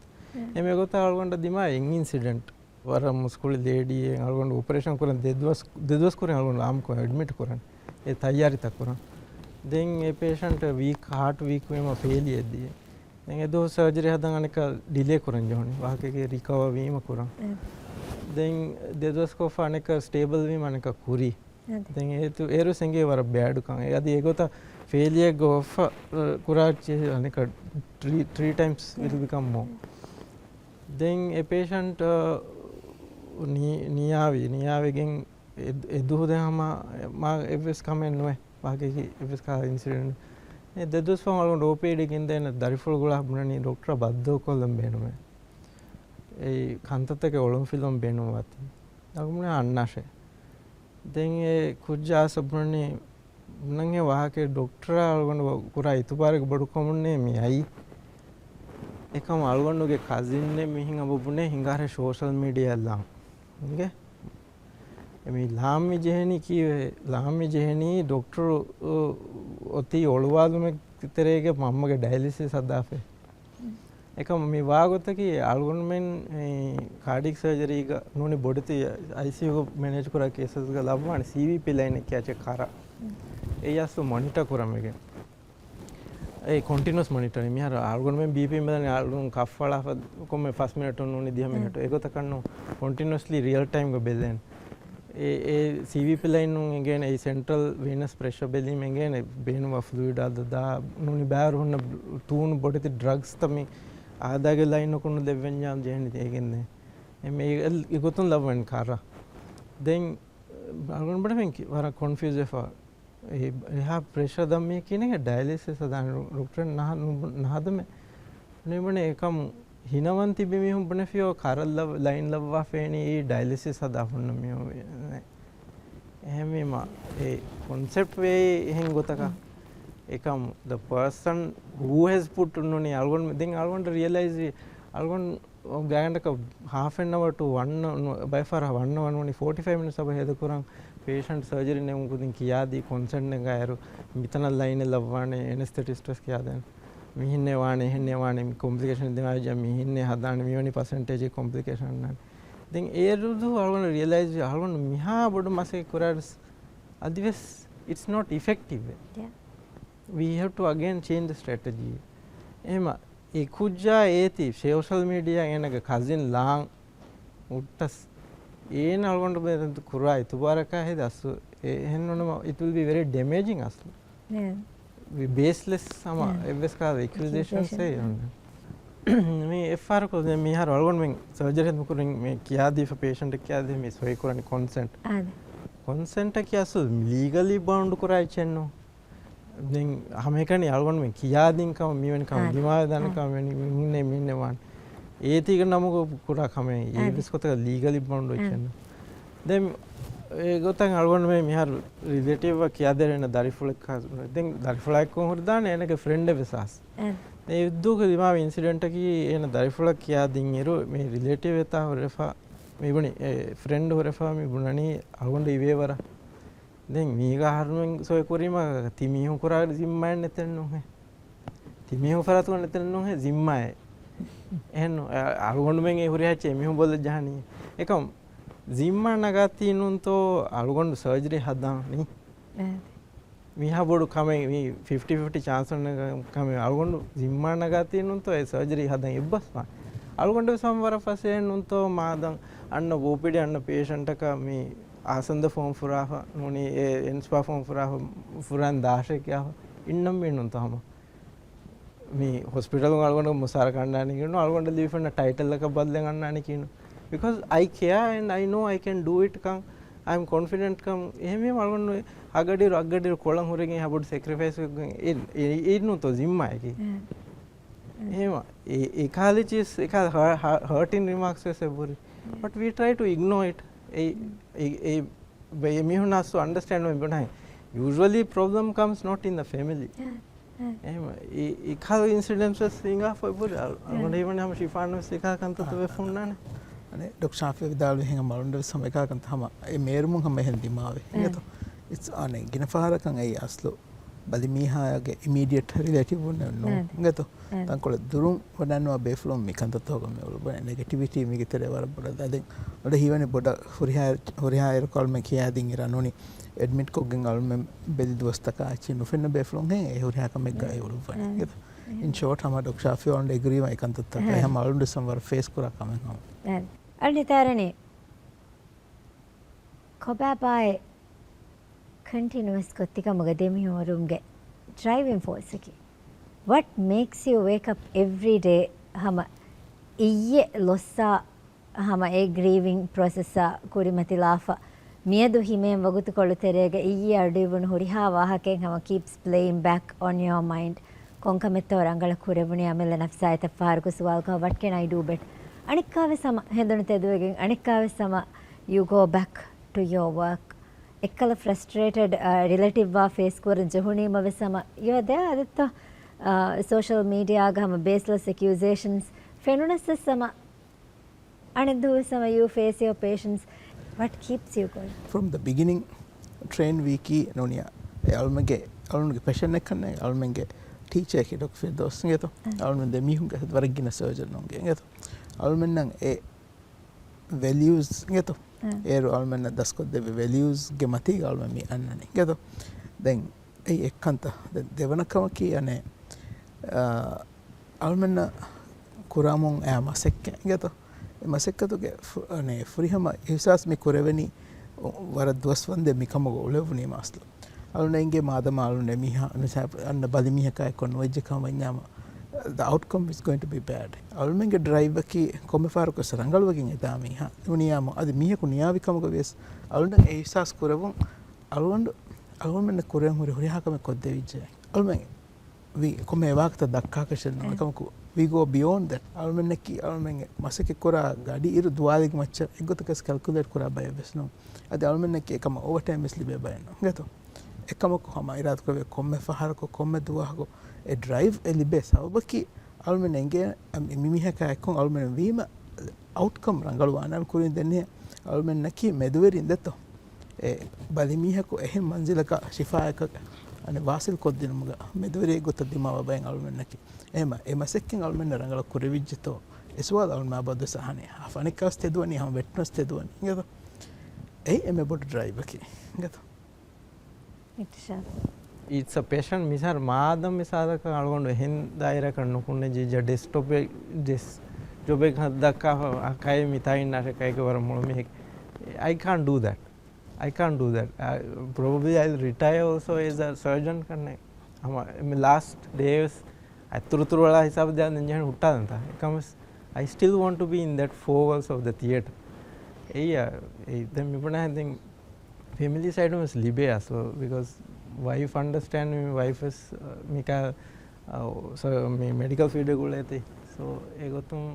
އެމެ ގޮތަށް އަޅުގަނޑަށް ދިމާ އެއް އިންސިޑެންޓް. ވަރަށް މުސްކުޅި ލޭޑީއެއް އަޅުގަނޑު އޮޕަރޭޝަން ކުރަން ދެ ދުވަސް، ދެ ދުވަސް ކުރިން އަޅުގަނޑު އާމްކޮށް އެޑްމިޓް ކުރަން. އެ ތައްޔާރިތައް ކުރަން. ދެން އެ ޕޭޝަންޓް ވީކް، ހާޓް ވީކް ވީމަ ފެއިލިއަރ ދިޔަ. ދެން އެ ދުވަހު ސަރޖަރީ ހަދަން އަނެއްކާ ޑިލޭ ކުރަން ޖެހުނީ. ވާހަކައިގެ ރިކަވަރ ވީމަ ކުރަން. ދެން ދެ ދުވަސް ކޮށްފަ އަނެއްކާ ސްޓޭބަލް ވީމަ އަނެއްކާ ކުރީ. ދެން އޭތު އޭރު ސެނގޭ ވަރަށް ބޭޑުކަން. އެ އަދި އެގޮތަށް ފެއިލިއަރ ގޮ އޮފަ، އަ، ކުރާ ޗި އަނެކަ ޓްރީ، ޓްރީ ޓައިމްސް ވިލް ބިކަމް މޯ. ދެން އެ ޕޭޝަންޓް، އަ، ނި-، ނިޔާވި، ނިޔާވެގެން އެ-، އެ ދުހު ދެ ހަމަ މާ އެއްވެސް ކަމެއް ނުވެ. ވާގެކި އެއްވެސް ކާ އިންސިޑެންޓް. އެ ދެ ދުވަސް ފަހުން އަޅުގަނޑު އޯޕީޑީ ގެންދޭނެ ދަރިފުޅު ގުޅާ ބުނަނީ ޑޮކްޓަރ ބައްދަލުކޮށްލަން ބޭނުމޭ. އެ ކަންތައްތަކެއް އޮޅުން ފިލުން ބޭނުން ވާތީ. އަޅުގަނޑު އަންނާށޭ. ދެން އެ ކުއްޖާ އަސަބުނަނީ ނަން އެ ވާހަކަ ޑޮކްޓަރާ އަޅުގަނޑު ކުރާ އިތުބާރެއްގެ ބޮޑު ކަމުންނޭ މި އައީ. އެކަމް އަޅުގަނޑުގެ ކަޒިންނެއް މިހިން އަބަ ބުނޭ ހިނގާރޭ ސޯޝަލް މީޑިއާ ލާން. އިނގޭ؟ އެ މި ލާން މި ޖެހެނީ ކީވެ؟ ލާން މި ޖެހެނީ ޑޮކްޓަރު އޮތީ އޮޅުވާލުމެއް ތެރޭގެ މަންމަގެ ޑަޔަލިސިސް ހަދާފަ. އެކަމް މި ވާގޮތަކީ އަޅުގަނޑުމެން މި ކާޑިއެކް ސަރޖަރީގަ ނޫނީ ބޮޑެތި އައިސީޔޫގަ މެނޭޖް ކުރާ ކޭސަސްގަ ލައްވާނެ ސީވީޕީ ލައިނެއް ކޭޗެއް ކަރާ. އެ އަސްލު މޮނިޓަ ކުރަމެގެން. އެ ކޮންޓިނުއަސް މޮނިޓަރިން. މިހާރު އަޅުގަނޑުމެން ބީޕީ ބަލަނީ އަޅުގަނޑު ކަފް ފަޅާފަ ކޮންމެ ފަސް މިނެޓުން ނޫނީ ދިހަ މިނެޓު. އެގޮތަކަށް ނޫން ކޮންޓިނުއަސްލީ ރިއަލް ޓައިމްގަ ބެލޭނެ. އެ، އެ ސީވީޕީ ލައިން ނޫން އެނގޭނެ އެ ސެންޓްރަލް ވީނަސް ޕްރެޝަ ބެލީމަ އެނގޭނެ ބޭނުންވާ ފްލޫއިޑް އާދަ ދާ ނޫނީ ބާރު ހުންނަ ތޫނު ބޮޑެތި ޑްރަގްސްތައް މި އާދައިގެ ލައިނަކުން ދެއްވެންޏާ ޖެހެނީ އޭގެންދޭ. އެ މޭ އެ ގޮތުން ލައްވަން ކާރަ. ދެން އަޅުގަނޑު ބަޑަމެން ވަރަށް ކޮންފިއުޒް ވެފަ. އެ އެހާ ޕްރެޝަރ ދަން މީ ކިނެގެ ޑަޔަލިސިސް ހަދާނެ ޑޮކްޓަރ ނަހަ-، ނުބު-، ނަހަދަމެ. ނިމުނެ އެކަމު ހިނަވަން ތިބި މީހުން ބުނެފިޔޯ ކަރަށް ލައިން ލައްވާ ފޭނީ އީ ޑަޔަލިސިސް ހަދާ ހުންނަ މީހުން. އެހެންވީމަ އެ ކޮންސެޕްޓް ވޭ އެހެން ގޮތަކަށް. އެކަމު ދަ ޕާސަން ހޫ ހެޒް ޕުޓް ނޫނީ އަޅުގަނޑު ދެން އަޅުގަނޑު ރިއަލައިޒް ވީ އަޅުގަނޑު ގާތްގަނޑަކަށް half an hour to one hour، ބައެއް ފަހަރަށް ވަން އަވަރ ވަނީ ފޯޓީ ފައިވް މިނިޓްސް އަބަ ހޭދަކުރަން ޕޭޝަންޓް ސަރޖަރީ ނެގުމުގެ ކުދިން ކިޔާދީ ކޮންސެންޓް ނެގާއިރު، މިތަނަށް ލައިނެއް ލައްވާނެ، އެނެސްތެޓިސްޓަށް ކިޔާދޭނެ. މިހެންނޭ ވާނެ، އެހެންނޭ ވާނެ، މި ކޮމްޕްލިކޭޝަން ދިމާވެއްޖެ، މިހެންނޭ ހަދާނެ، މިވަނީ ޕަސެންޓޭޖެއް ކޮމްޕްލިކޭޝަން އަންނާނެ. ދެން އޭރު ދުވަހު އަޅުގަނޑު ރިއަލައިޒް ވި އަޅުގަނޑު މިހާ ބޮޑު މަސައްކަތް ކުރާއިރު އަދިވެސް it's not effective. Yeah. We have to again change the strategy. އެހެމަ އެ ކުއްޖާ އޭތި ސޯޝަލް މީޑިއާ އޭނަގެ ކަޒިން ލާން ހުއްޓަސް، އޭނަ އަޅުގަނޑު ކުރާ އިތުބާރަކާ ހެދި އަސްލު އެ-، އެހެން ނޫނަމަ، it will be very damaging އަސްލު. ބޭސްލެސް ހަމަ އެއްވެސް ކާލަ އެކިއުޒޭޝަންސް އެއް އޮންނަ. މި އެއްފަހަރަކު ދެން މިހާރު އަޅުގަނޑުމެން ސަރޖަރީ ނުކުރިން މި ކިޔާދީފަ ޕޭޝަންޓަށް ކިޔާދީ މި ސޮއި ކުރަނީ ކޮންސެންޓް. ކޮންސެންޓަކީ އަސްލު ލީގަލީ ބައުންޑް ކުރާ އެއްޗެއް ނޫން. ދެން ހަމައެކަނި އަޅުގަނޑުމެން ކިޔާދިން ކަމަށް މިވެނި ކަމަށް ދިމާވެދާނެ ކަމަށް މި-، މިހެންނޭ މިހެންނޭ ވާނެ. އޭތީގެ ނަމުގަ ކުރާ ކަމެއް އެއްވެސް ގޮތަކަށް ލީގަލީ ބައުންޑް އެއްޗެއް ނޫން. ދެން އެގޮތަށް އަޅުގަނޑުމެން މިހާރު ރިލޭޓިވްއަށް ކިޔާދޭނެ ދަރިފުޅެއް ކާ-، ދެން ދަރިފުޅާއެއްކޮށް ހުރިދާނެ އޭނަގެ ފްރެންޑެއް ވެސް އާސް. އެ އިއްދޫގަ ދިމާވި އިންސިޑެންޓަކީ އޭނަ ދަރިފުޅަށް ކިޔާދިންއިރު މި ރިލޭޓިވް އެތާ ހުރެފަ މިބުނި، އެ ފްރެންޑް ހުރެފަ މިބުނަނީ އަޅުގަނޑު އިވޭވަރަށް. ދެން މީގަ އަހަރުމެން ސޮއި ކުރީމަ ތި މީހުން ކުރާ ޒިންމާއެއް ނެތެއްނުހޭ. ތި މީހުން ފަރާތުގަ ނެތެއްނުހޭ ޒިންމާއެއް. އެހެންނު، އަ-، އަޅުގަނޑުމެން އެ ހުރިހާ އެއްޗެއް މީހުން ބޮލަށް ޖަހާނީ. އެކަމް ޒިންމާ ނަގާތީ ނޫންތޯ އަޅުގަނޑު ސަރޖަރީ ހަދާނީ. މީހާ ބޮޑު ކަމެއް މީ ފިފްޓީ ފިފްޓީ ޗާންސް ކަމެއް އަޅުގަނޑު ޒިންމާ ނަގާތީ ނޫންތޯ އެ ސަރޖަރީ ހަދަން އެއްބަސް ވާން. އަޅުގަނޑު ވެސް ހަމަ ވަރަށް ފަސޭހަ ނޫންތޯ މާދަން އަންނަ އޯޕީޑީ އަންނަ ޕޭޝަންޓަކަށް މީ އާސަންދަ ފޯމް ފުރާފަ ނޫނީ އެ އެންސްޕާ ފޯމް ފުރާފަ ފުރާން ދާށޭ ކިޔާފަ އިންނަން މީ ނޫންތޯ ހަމަ. މި ހޮސްޕިޓަލުން އަޅުގަނޑު މުސާރަ ކަނޑާނީކީނު އަޅުގަނޑަށް ލިބިފައިވާ ޓައިޓަލްއަކަށް ބަދަލެއް އަންނާނީކީނު. Because I care and I know I can do it ކަން، I am confident ކަން. އެހެންވީމަ އަޅުގަނޑު އަގަޑިއިރު އަގަޑިއިރު ކޮޅަން ހުރެގެން އެހާ ބޮޑު ސެކްރިފައިސް އެއް، އެއް، އެއްނޫންތޯ ޒިންމާއަކީ. އެހެންވީމަ އެ، އެ ކާލި ޗީސް، އެ ކާލި ހަ-، ހަ-، ހާޓިން ރިމާކްސް ވެސް އެބުރި. But we try to ignore it. އެ، އެ، އެ، އެ މީހުންނަށް އަސްލު އަންޑަސްޓޭންޑް ވެ ބުނާ. Usually problem comes not in the family. އެހެން އި-، އި ކަހަލަ އިންސިޑެންޓްސް ވެސް ހިނގާފަ އެބުރި. އަ-، އަޅުގަނޑަށް ހީވަނީ ހަމަ ޝިފާން ވެސް އެކާ ކަންތައްތައް ވެފަ ހުންނާނެ. އަނެއް ޑޮކްޓަރ ޝާފި ވިދާޅުވި ހިނގާ އަޅުގަނޑަށް ވެސް ހަމަ އެކާ ކަންތައް ހަމަ އެ މޭރުމުން ހަމަ އެހެން ދިމާވި. އިނގޭތޯ؟ އިޓްސް އަނެއް ގިނަ ފަހަރަކަށް އެއީ އަސްލު ބަލި މީހާގެ އިމީޑިއޭޓް ރިލޭޓިވް ނޫން. އިނގޭތޯ؟ ތަންކޮޅެއް ދުރުން ވަޑައިގަންނަވާ ބޭފުޅުން މި ކަންތައްތަކުގަ މި އުޅުއްވަނީ ނެގެޓިވިޓީ މީގެ ތެރޭ ވަރަށް ބޮޑަށް. އަދި އަޅުގަނޑަށް ހީވަނީ ބޮޑަށް ހުރިހާ، ހުރިހާ އޭރަކު އަޅުމެން ކިޔާދިން އިރާ ނޫނީ އެޑްމިޓް ކޮށްގެން އަޅުމެން ބެލި ދުވަސްތަކާ އެއްޗެއް ނުފެންނަ ބޭފުޅުން ހެން އެ ހުރިހާ ކަމެއްގަ އެ އުޅުއްވަނީ. އިން ޝޯޓް ހަމަ ޑޮކްޓަރ ޝާފި އަޅުގަނޑު އެގްރީވާ އެ ކަންތައްތަކަށް. އެހެން އަޅުގަނޑު ވެސް ވަރަށް ފޭސް ކުރާ ކަމެއް ހަމަ. އަޅުގަނޑު ހިތަށް އަރަނީ ކޮބާބާއޭ ކޮންޓިނުއަސް ކޮށް ތިކަމުގަ ދެމިހުރުމުގެ ޑްރައިވިން ފޯސްއަކީ. What makes you wake up every day ހަމަ އިއްޔެ ލޮއްސާ ހަމަ އެ ގްރީވިން ޕްރޮސެސްއާ ކުރިމަތިލާފަ، މިއަދު ހިމޭން ވަގުތުކޮޅު ތެރޭގަ އިއްޔެ އަޑުއިވުނު ހުރިހާ ވާހަކައެއް ހަމަ keeps playing back on your mind. ކޮންކަމެއްތޯ ރަނގަޅަށް ކުރެވުނީ އަމިއްލަ ނަފްސާ އެތައް ފަހަރަކު ސުވާލުކޮށް، what can I do better؟ އަނެއްކާވެސް ހަމަ ހެނދުނު ތެދުވެގެން، އަނެއްކާވެސް ހަމަ you go back to your work. އެއްކަލަ ފްރަސްޓްރޭޓެޑް، އަ، ރިލޭޓިވްއާ ފޭސް ކުރަން ޖެހުނީމަ ވެސް ހަމަ you are there. އަދިތަ، އަ، ސޯޝަލް މީޑިއާގަ ހަމަ ބޭސްލެސް އެކިއުޒޭޝަންސް ފެނުނަސް ވެސް ހަމަ އަނެއް ދުވަސް ހަމަ you face your patients. What keeps you going? From the beginning ޓްރޭން ވީކީ ނޫނިއްޔާ އެ އަޅުމެންގެ، އަޅުމެންގެ ޕެޝަންއެއްކަންނޭ. އަޅުމެންގެ ޓީޗަރަކީ ޑޮކްޓަރ ފިރްދައުސް އިނގޭތޯ؟ އަ. އަޅުމެން ދެ މީހުންގެ ވަރަށް ގިނަ ސަރޖަނުންގެ އިނގޭތޯ؟ އަޅުމެންނަށް އެ ވެލިއުސް އިނގޭތޯ؟ އަ. އޭރު އަޅުމެންނަށް ދަސްކޮށްދެއްވި ވެލިއުސްގެ މަތީގަ އަޅުމެން މި އަންނަނީ އިނގޭތޯ؟ ދެން އެއީ އެއްކަންތައް. ދެ-، ދެވަނަ ކަމަކީ އަނެއް، އަ، އަޅުމެންނަށް ކުރާމުން އެ މަސައްކަތް އިނގޭތޯ؟ އެ މަސައްކަތުގެ ފު-، އަނެއް ފުރިހަމަ އިހުސާސް މި ކުރެވެނީ ވަރަށް ދުވަސް ވަންދެން މިކަމުގަ އުޅެވުނީމަ އަސްލު. އަޅުން އެނގޭ މާދަމާ އަޅުން އެމީހާ މިސާ-، އަންނަ ބަލިމީހަކާ އެއްކޮށް ނުވެއްޖެ ކަމަށް ވަންޏާމަ، the outcome is going to be bad. އަޅުމެންގެ ޑްރައިވްއަކީ ކޮންމެ ފަހަރަކުވެސް ރަނގަޅުވެގެން އެދާ މީހާ ނޫނިއްޔާމު އަދި މީހަކު ނިޔާވި ކަމުގަ ވިޔަސް އަޅުން އެ އިހުސާސް ކުރެވުން އަޅުގަނޑު، އަޅުގަނޑުމެންނަށް ކުރެވެން ހުރި ހުރިހާ ކަމެއް ކޮށްދެވިއްޖެ. އަޅުމެން ވީ ކޮންމެ ވާހަކަތައް ދައްކާކަށެއް ނޫން. އެކަމަކު، we go beyond that. އަޅުމެންނަކީ އަޅުމެންގެ މަސައްކަތް ކުރާ ގަޑި އިރު ދުވާލިގެ މައްޗަށް އެއްގޮތަކަސް ކެލްކުލޭޓް ކުރާ ބައެއް ވެސް ނޫން. އަދި އަޅުމެންނަކީ އެކަމަށް އޯވަރ ޓައިމް ވެސް ލިބޭ ބައެއް ނޫން. އިނގޭތޯ؟ އެކަމަކު ހަމަ އިރާދަކުރެވޭ ކޮންމެ ފަހަރަކު ކޮންމެ ދުވަހަކު އެ ޑްރައިވް އެ ލިބޭ ސަބަބަކީ އަޅުމެން އެނގޭ މި-، މި-، މީހަކާ އެއްކޮން އަޅުމެން ވީމަ އައުޓްކަމް ރަނގަޅުވާނެ. އަޅު ކުރިން ދެންނެ އަޅުމެންނަކީ މެދުވެރިން ދެތޯ. އެ ބަލި މީހަކު އެހެން މަންޒިލަކަށް ޝިފާއަކަށް އަނެއް ވާސިލް ކޮށްދިނުމުގަ މެދުވެރިއެއް ގޮތަށް ދިމާވާ ބައެއް އަޅުމެންނަކީ. އެހެމަ އެ މަސައްކަތް އަޅުމެންނަށް ރަނގަޅަށް ކުރެވިއްޖެތޯ؟ އެ ސުވާލު އަޅުމެން އަބަދުވެސް އަހަނީ. އާ، ފަނިކާސް ތެދުވަނީ ހަމަ ވެޓްނަސް ތެދުވަނީ. އިނގޭތޯ؟ އެއީ އެންމެ ބޮޑު ޑްރައިވަކީ. އިނގޭތޯ؟ އިޓްސް އަ ޕޭޝަން. މިސާލަ މާދަމް މިސާލަކަށް އަޅުގަނޑު އެހެން ދާއިރާއަކަށް ނުކުންނަ ޖިއްޖަ ޑެސްކްޓޮޕެއް، ޑެސްކް ޖޮބެއް ދައްކާފަ ކައި މިތާ އިންނާށޭ ކައިގެ ވަރަށް މޮޅު މީހެއް. I can't do that. I can't do that. Uh, probably I'll retire also as a surgeon ކަންނޭ. ހަމަ މި ލާސްޓް ޑޭސް އަތުރުތުރު ވަޅާ ހިސާބު ދޭން ޖެހެން ހުއްޓާލަންތާ. އެކަމަސް I still want to be in that four walls of the theater. އެއްޔާ، އެ-، ދެން މިބުނާ ދެން ފެމިލީ ސައިޑުން ވެސް ލިބޭ އަސްލު، ބިކޮޒް ވައިފް އަންޑަސްޓޭންޑް މި ވައިފް ވެސް، މިކާ، އަ، ސޯ، މި މެޑިކަލް ފީލްޑެއް ގުޅޭތީ. ސޯ، އެގޮތުން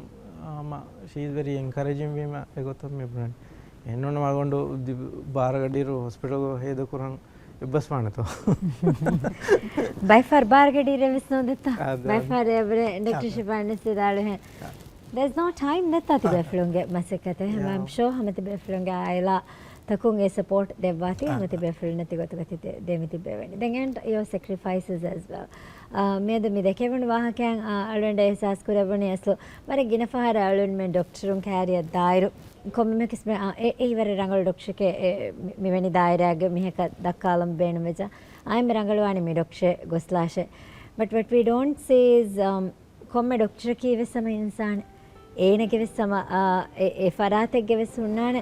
ހަމަ ޝީ އިޒް ވެރީ އެންކަރޭޖިން ވީމަ އެގޮތަށް މި ބުނަނީ. އެހެންނޫން އަޅުގަނޑު ދި-، ބާރަގަޑިއިރު ހޮސްޕިޓަލް ހޭދަކުރަން އެއްބަސްވާނެތޯ؟ ބައެއްފަހަރު ބާރަގަޑިއިރެއް ވެސް ނޯންދެއްތާ. އާ، ދާ. ބައެއްފަހަރު އެބަރެ ޑޮކްޓަރ އާ. ޝިފާން ވެސް ވިދާޅުވިހެން. އާ. There's no time ނެތްތާ ތިބޭފުޅުންގެ މަސައްކަތެއް. ހަމަ ޔާ. I'm sure ހަމަ ތިބޭފުޅުންގެ އާއިލާ ތަކުން އެ ސަޕޯޓް ދެއްވާތީ ހަމަ އާ. ތިބޭފުޅުންނަށް ތިގޮތުގަ ތި ދެ-، ދެމިތިއްބެވެނީ. ދެން and your sacrifices as well. އާ، މިއަދު މި ދެކެވުނު ވާހަކައިން، އާ، އަޅުގަނޑަށް އިހްސާސް ކުރެވުނީ އަސްލު ވަރަށް ގިނަ ފަހަރަށް އަޅުންމެން ޑޮކްޓަރުން ކައިރިއަށް ދާއިރު ކޮންމެ ކިސްމެ، އާ، އެ-، އެއީ ވަރަށް ރަނގަޅު ޑޮކްޓަރެކޭ، އެ، މި-، މިވެނި ދާއިރާގެ މީހަކަށް ދައްކާލަން ބޭނުންވެއްޖެ. އާ، އެންމެ ރަނގަޅުވާނީ މި ޑޮކްޓަރެއް ގޮސްލާށޭ. But what we don't see is, އަމް، ކޮންމެ ޑޮކްޓަރަކީ ވެސް ހަމަ އިންސާނެއް. އޭނަގެ ވެސް ހަމަ، އާ، އެ، އެ ފަރާތެއްގެ ވެސް ހުންނާނެ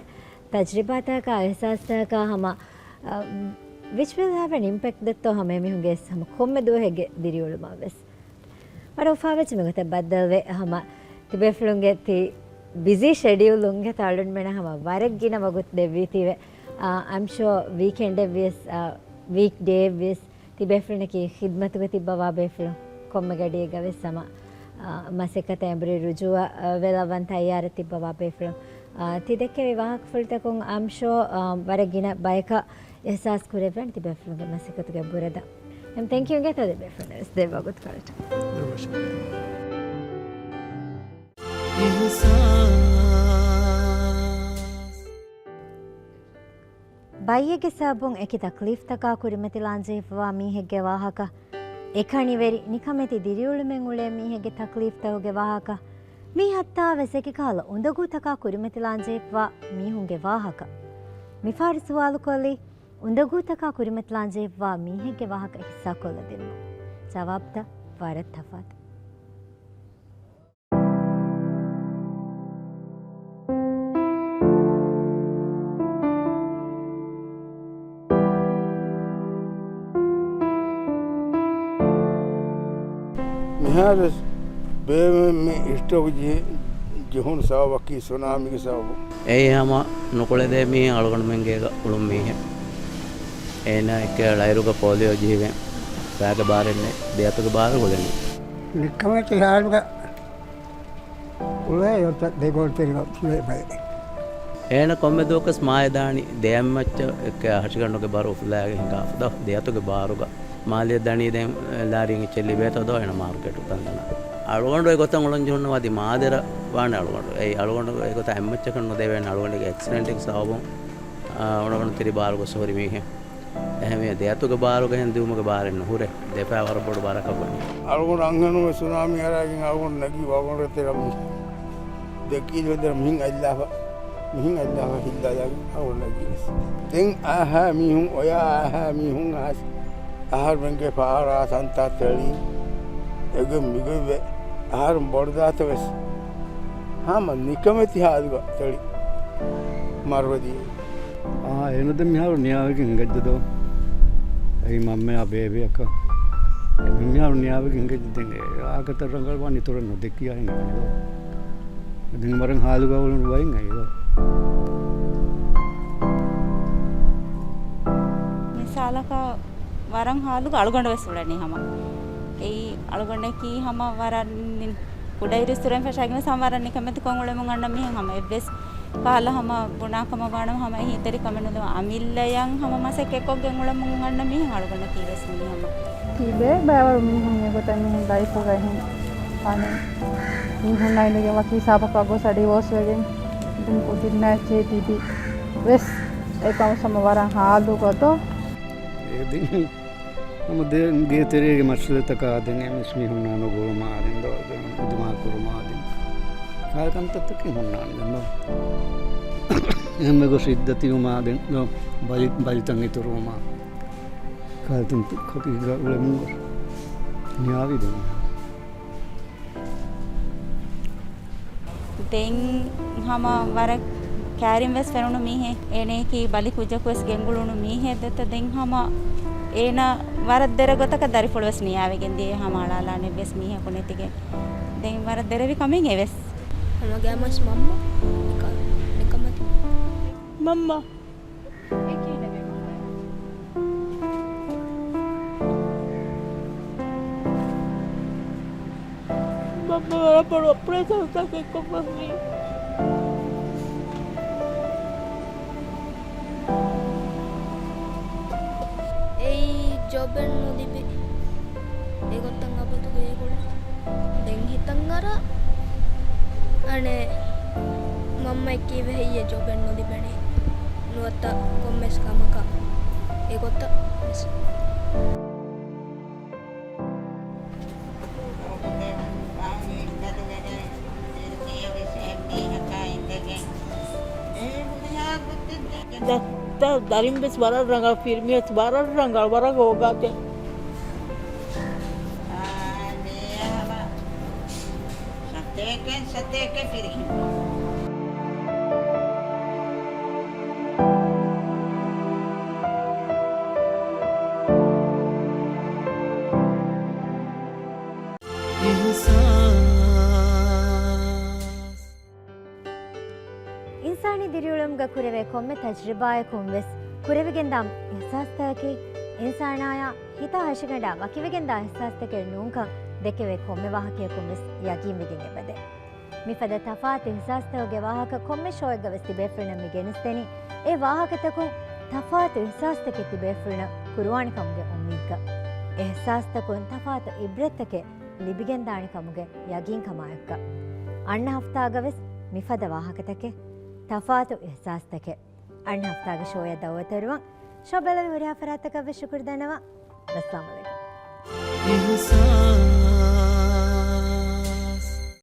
ތަޖްރިބާތަކާ، އިހްސާސްތަކާ ހަމަ، އާ، which will have an impact ދެއްތޯ ހަމަ އެމީހުންގެ ވެސް ހަމަ ކޮންމެ ދުވަހެއްގެ ދިރިއުޅުމަށް ވެސް. ވަރަށް އުފާވެއްޖެ މިގޮތަށް ބައްދަލުވެ ހަމަ ތިބޭފުޅުންގެ ތި ބިޒީ ޝެޑިއުލުންގެ ތަޅުންމެނަށް ހަމަ ވަރަށް ގިނަ ވަގުތު ދެއްވީތީވެ. އާ، I'm sure ވީކެންޑެއް ވިޔަސް، އާ، ވީކް ޑޭ ވިޔަސް ތިބޭފުޅުންނަކީ ޚިދްމަތުގަ ތިއްބަވާ ބޭފުޅުން. ކޮންމެ ގަޑިއެއްގަ ވެސް ހަމަ، އާ، މަސައްކަތަށް އެނބުރި ރުޖޫއަށް، އާ، ވެލައްވަން ތައްޔާރަށް ތިއްބަވާ ބޭފުޅުން. އާ، ތި ދެއްކެވި ވާހަކަފުޅުތަކުން I'm sure، އާ، ވަރަށް ގިނަ ބަޔަކަށް އިހްސާސް ކުރެވޭނެ ތިބޭފުޅުންގެ މަސައްކަތުގެ ބުރަދާ. އެމް ތެންކް ޔޫ ގެތޯ ދެބޭފުޅުންނަށް ވެސް ދެ ވަގުތުކޮޅަށް. ބައްޔެއްގެ ސަބަބުން އެކި ތަކްލީފްތަކާ ކުރިމަތިލާން ޖެހިފަވާ މީހެއްގެ ވާހަކަ، އެކަނިވެރި ނިކަމެތި ދިރިއުޅުމެއް އުޅޭ މީހެއްގެ ތަކްލީފްތަކުގެ ވާހަކަ، މީ ހައްތާވެސް އެކި ކަހަލަ އުނދަގޫތަކާ ކުރިމަތިލާން ޖެހިފަވާ މީހުންގެ ވާހަކަ. މިފަހަރު ސުވާލުކޮށްލީ، އުނދަގޫތަކާ ކުރިމަތިލާން ޖެހިފަވާ މީހެއްގެ ވާހަކަ ހިއްސާކޮށްލަދިނުމަށް. ޖަވާބުތައް ވަރަށް ތަފާތު. މިހާރުވެސް ބޭބެ މި އިސްޓްރޯކް ޖެހި-، ޖެހުނު ސަބަބަކީ ސުނާމީގެ ސަބަބުން. އެއީ ހަމަ ނުކުޅެދޭ މީހެއް އަޅުގަނޑުމެން ގޭގަ އުޅުނު މީހެއް. އޭނާ އެކެއް ޅައިރުގަ ޕޯލިއޯ ޖެހިގެން ފައިގެ ބާރެއް ނެތް، ދެއަތުގެ ބާރު ގުޅެނީ. ނިކަމެތި ހާލުގަ އުޅޭ އޮތަށް ދެގޯތެރި އޮތުލޭ ބައެއް. އޭނަ ކޮންމެ ދުވަހަކަސް މާލެ ދާނީ ދެއަތްމައްޗަށް އެއްކަ ހަށިގަނޑުގެ ބާރު އުފުލާގެ ހިނގާފަ ދޯ ދެއަތުގެ ބާރުގަ. މާލެ ދަނީ ދެން ލާރިން އެއްޗެއް ލިބޭތޯ ދޯ އޭނަ މާރުކެޓު ތަންތަނަށް. އަޅުގަނޑު އެގޮތަށް އުޅުން ޖެހުން ވަދި މާދެރަ ވާނެ އަޅުގަނޑު. އެއީ އަޅުގަނޑު އެގޮތަށް އެއްމައްޗަކަށް ނުދެވޭނެ އަޅުގަނޑުގެ އެކްސިޑެންޓެއްގެ ސަބަބުން، އާ، އަޅުގަނޑު ތިރި ބާރު ގޮސް ހުރި މީހެއް. އެހެންވެ، ދެއަތުގެ ބާރުގަ އެހެން ދިއުމުގެ ބާރެއް ނުހުރޭ. ދެފައި ވަރަށް ބޮޑު ބާރަކަށް ވަނީ. އަޅުގަނޑު އަންހެނުން ސުނާމީ އަރާގެން އަޅުގަނޑު ނެގި ވަގުނު ތެރަ މި-، ދެ ކީލޯ ދެރަ މިހިން އައްލާފަ، މިހިން އައްލާފަ ހިއްލާލާގެން އަޅުގަނޑު ނެގި ވެސް. ދެން އަހާ މީހުން އޮޔާ އަހާ މީހުން އައިސް އަހަރުމެންގެ ފާރާ ތަންތާ ތެޅީ. އެގޮތް މިގޮތްވެ އަހަރުން ބޮޑުދާތަ ވެސް ހަމަ ނިކަމެތި ހާލުގަ ތެޅި މަރުވެދިޔައީ. އާ، އޭނަ ދެން މިހާރު ނިޔާވެގެން ހިނގައްޖެ ދޯ. އެއީ މަންމަޔާ ބޭބެއަކަށް. އެ މިހާރު ނިޔާވެގެން ހިނގައްޖެ ދެން. އެ ވާހަކަތައް ރަނގަޅުވާން އިތުރަށް ނުދެއްކިޔާ ހިނގަނީ ދޯ. ދެން ވަރަށް ހާލުގަ އުޅުނު ބައެއް އައީ ދޯ. މިސާލަކަށް ވަރަށް ހާލުގަ އަޅުގަނޑު ވެސް އުޅެނީ ހަމަ. އެއީ އަޅުގަނޑަކީ ހަމަ ވަރަށް ނި-، ކުޑައިރުއްސުރެން ފަށާގެން ވެސް ހަމަ ވަރަށް ނިކަމެތިކޮށް އުޅެމުން އަންނަ މީހެއް ހަމަ އެއްވެސް ކަހަލަ ހަމަ ބުނާ ކަމަށް ވާނަމަ ހަމަ އެހީތެރިކަމެއް ނުލިބުނު އަމިއްލަޔަށް ހަމަ މަސައްކަތްކޮށްގެން އުޅެމުން އަންނަ މީހެއް އަޅުގަނޑަކީ ވެސް މީ ހަމަ. ތިބޭ ބައިވަރު މީހުން އެގޮތަށް މީހުން ލައިފުގަ އެހެން އަނެއް މީހުންނާ އިނދެގެން ވަކި ހިސާބަކަށް ގޮސް ޑިވޯސް ވެގެން އެދެން ކުދިންނާ އެއްޗެހި ތިބި ވެސް އެކަމަށް ހަމަ ވަރަށް ހާލު ގޮތޯ. އެދެން ހަމަ ދެ-، ގޭތެރޭގެ މައްސަލަތަކާ ދެން އެމީހުންނާ ނުގުޅުމާ ދެން ދޯ-، ދިމާކުރުމާ ދެން ކާލަ ކަންތައްތަކެއް ހުންނާނެ ދެން ދޯ. އެހެންވެ ގޮސް އިއްދަތިވުމާ ދެން ދޯ ބަލި-، ބަލިތައް އިތުރުވުމާ ކާލަ ތަންތަކަކީ ގަ-، އުޅެމުން ގޮސް ނިޔާވި ދެން. ދެން ހަމަ ވަރަށް ކައިރިން ވެސް ފެނުނު މީހެއް، އޭނައަކީ ބަލި ކުއްޖަކު ވެސް ގެންގުޅުނު މީހެއް ދެއްތަ؟ ދެން ހަމަ އޭނަ ވަރަށް ދެރަ ގޮތަކަށް ދަރިފުޅު ވެސް ނިޔާވެގެން ދިޔަ ހަމަ އަޅާލާނެ ވެސް މީހަކު ނެތިގެން. ދެން ވަރަށް ދެރަވި ކަމެއް އެވެސް. ހަމަ ގައިމުވެސް މަންމަ ނިކަ-، ނިކަމަތި. މަންމަ. މަންމަ ވަރަށް ބޮޑު އޮޕަރޭޝަންތަކެއް ކޮށްފަ ހުރީ. އެއީ ޖޮބެއް ނުލިބި އެގޮތަށް އަބަދުގެ އެގޮޅި. ދެން ހިތަށް އަރާ އަނެއް މަންމަ ކީއްވެ ހެއްޔޭ ޖޮބެއް ނުލިބެނީ؟ ނުވަތަ ކޮންމެސް ކަމަކަށް އެގޮތަށް ވެސް. ދައްތަ ދަރިން ވެސް ވަރަށް ރަނގަޅު، ފިރިމީ ވެސް ވަރަށް ރަނގަޅު، ވަރަށް ރޯގާތެ. ސަތޭކަ، ސަތޭކަ ފިރިހެން. އިހްސާސް. އިންސާނީ ދިރިއުޅުމުގަ ކުރެވޭ ކޮންމެ ތަޖްރިބާއަކުން ވެސް ކުރެވިގެންދާ އިހްސާސްތަކަކީ، އިންސާނާޔާ ހިތާ ހަށިގަނޑާ ވަކިވެގެންދާ އިހްސާސްތަކެއް ނޫންކަން ދެކެވޭ ކޮންމެ ވާހަކަޔަކުން ވެސް ޔަގީންވެގެން އެބަދޭ. މިފަދަ ތަފާތު އިހްސާސްތަކުގެ ވާހަކަ ކޮންމެ ޝޯއެއްގަ ވެސް ތިބޭފުޅުންނަށް މި ގެނެސްދެނީ، އެ ވާހަކަތަކުން ތަފާތު އިހްސާސްތަކެއް ތިބޭފުޅުންނަށް ކުރުވާނެ ކަމުގެ އުއްމީދުގަ. އެ އިހްސާސްތަކުން ތަފާތު އިބްރަތްތަކެއް ލިބިގެންދާނެ ކަމުގެ ޔަގީންކަމާއެކުގަ. އަންނަ ހަފްތާގަ ވެސް މިފަދަ ވާހަކަތަކެއް، ތަފާތު އިހްސާސްތަކެއް. އަންނަ ހަފްތާގެ ޝޯއަށް ދައުވަތުވެރިވަން. ޝޯ ބެލެވި ހުރިހާ ފަރާތްތަކަށް ވެސް ޝުކުރު ދަންނަވަން. ވައްސަލާމް އަލައިކުމް.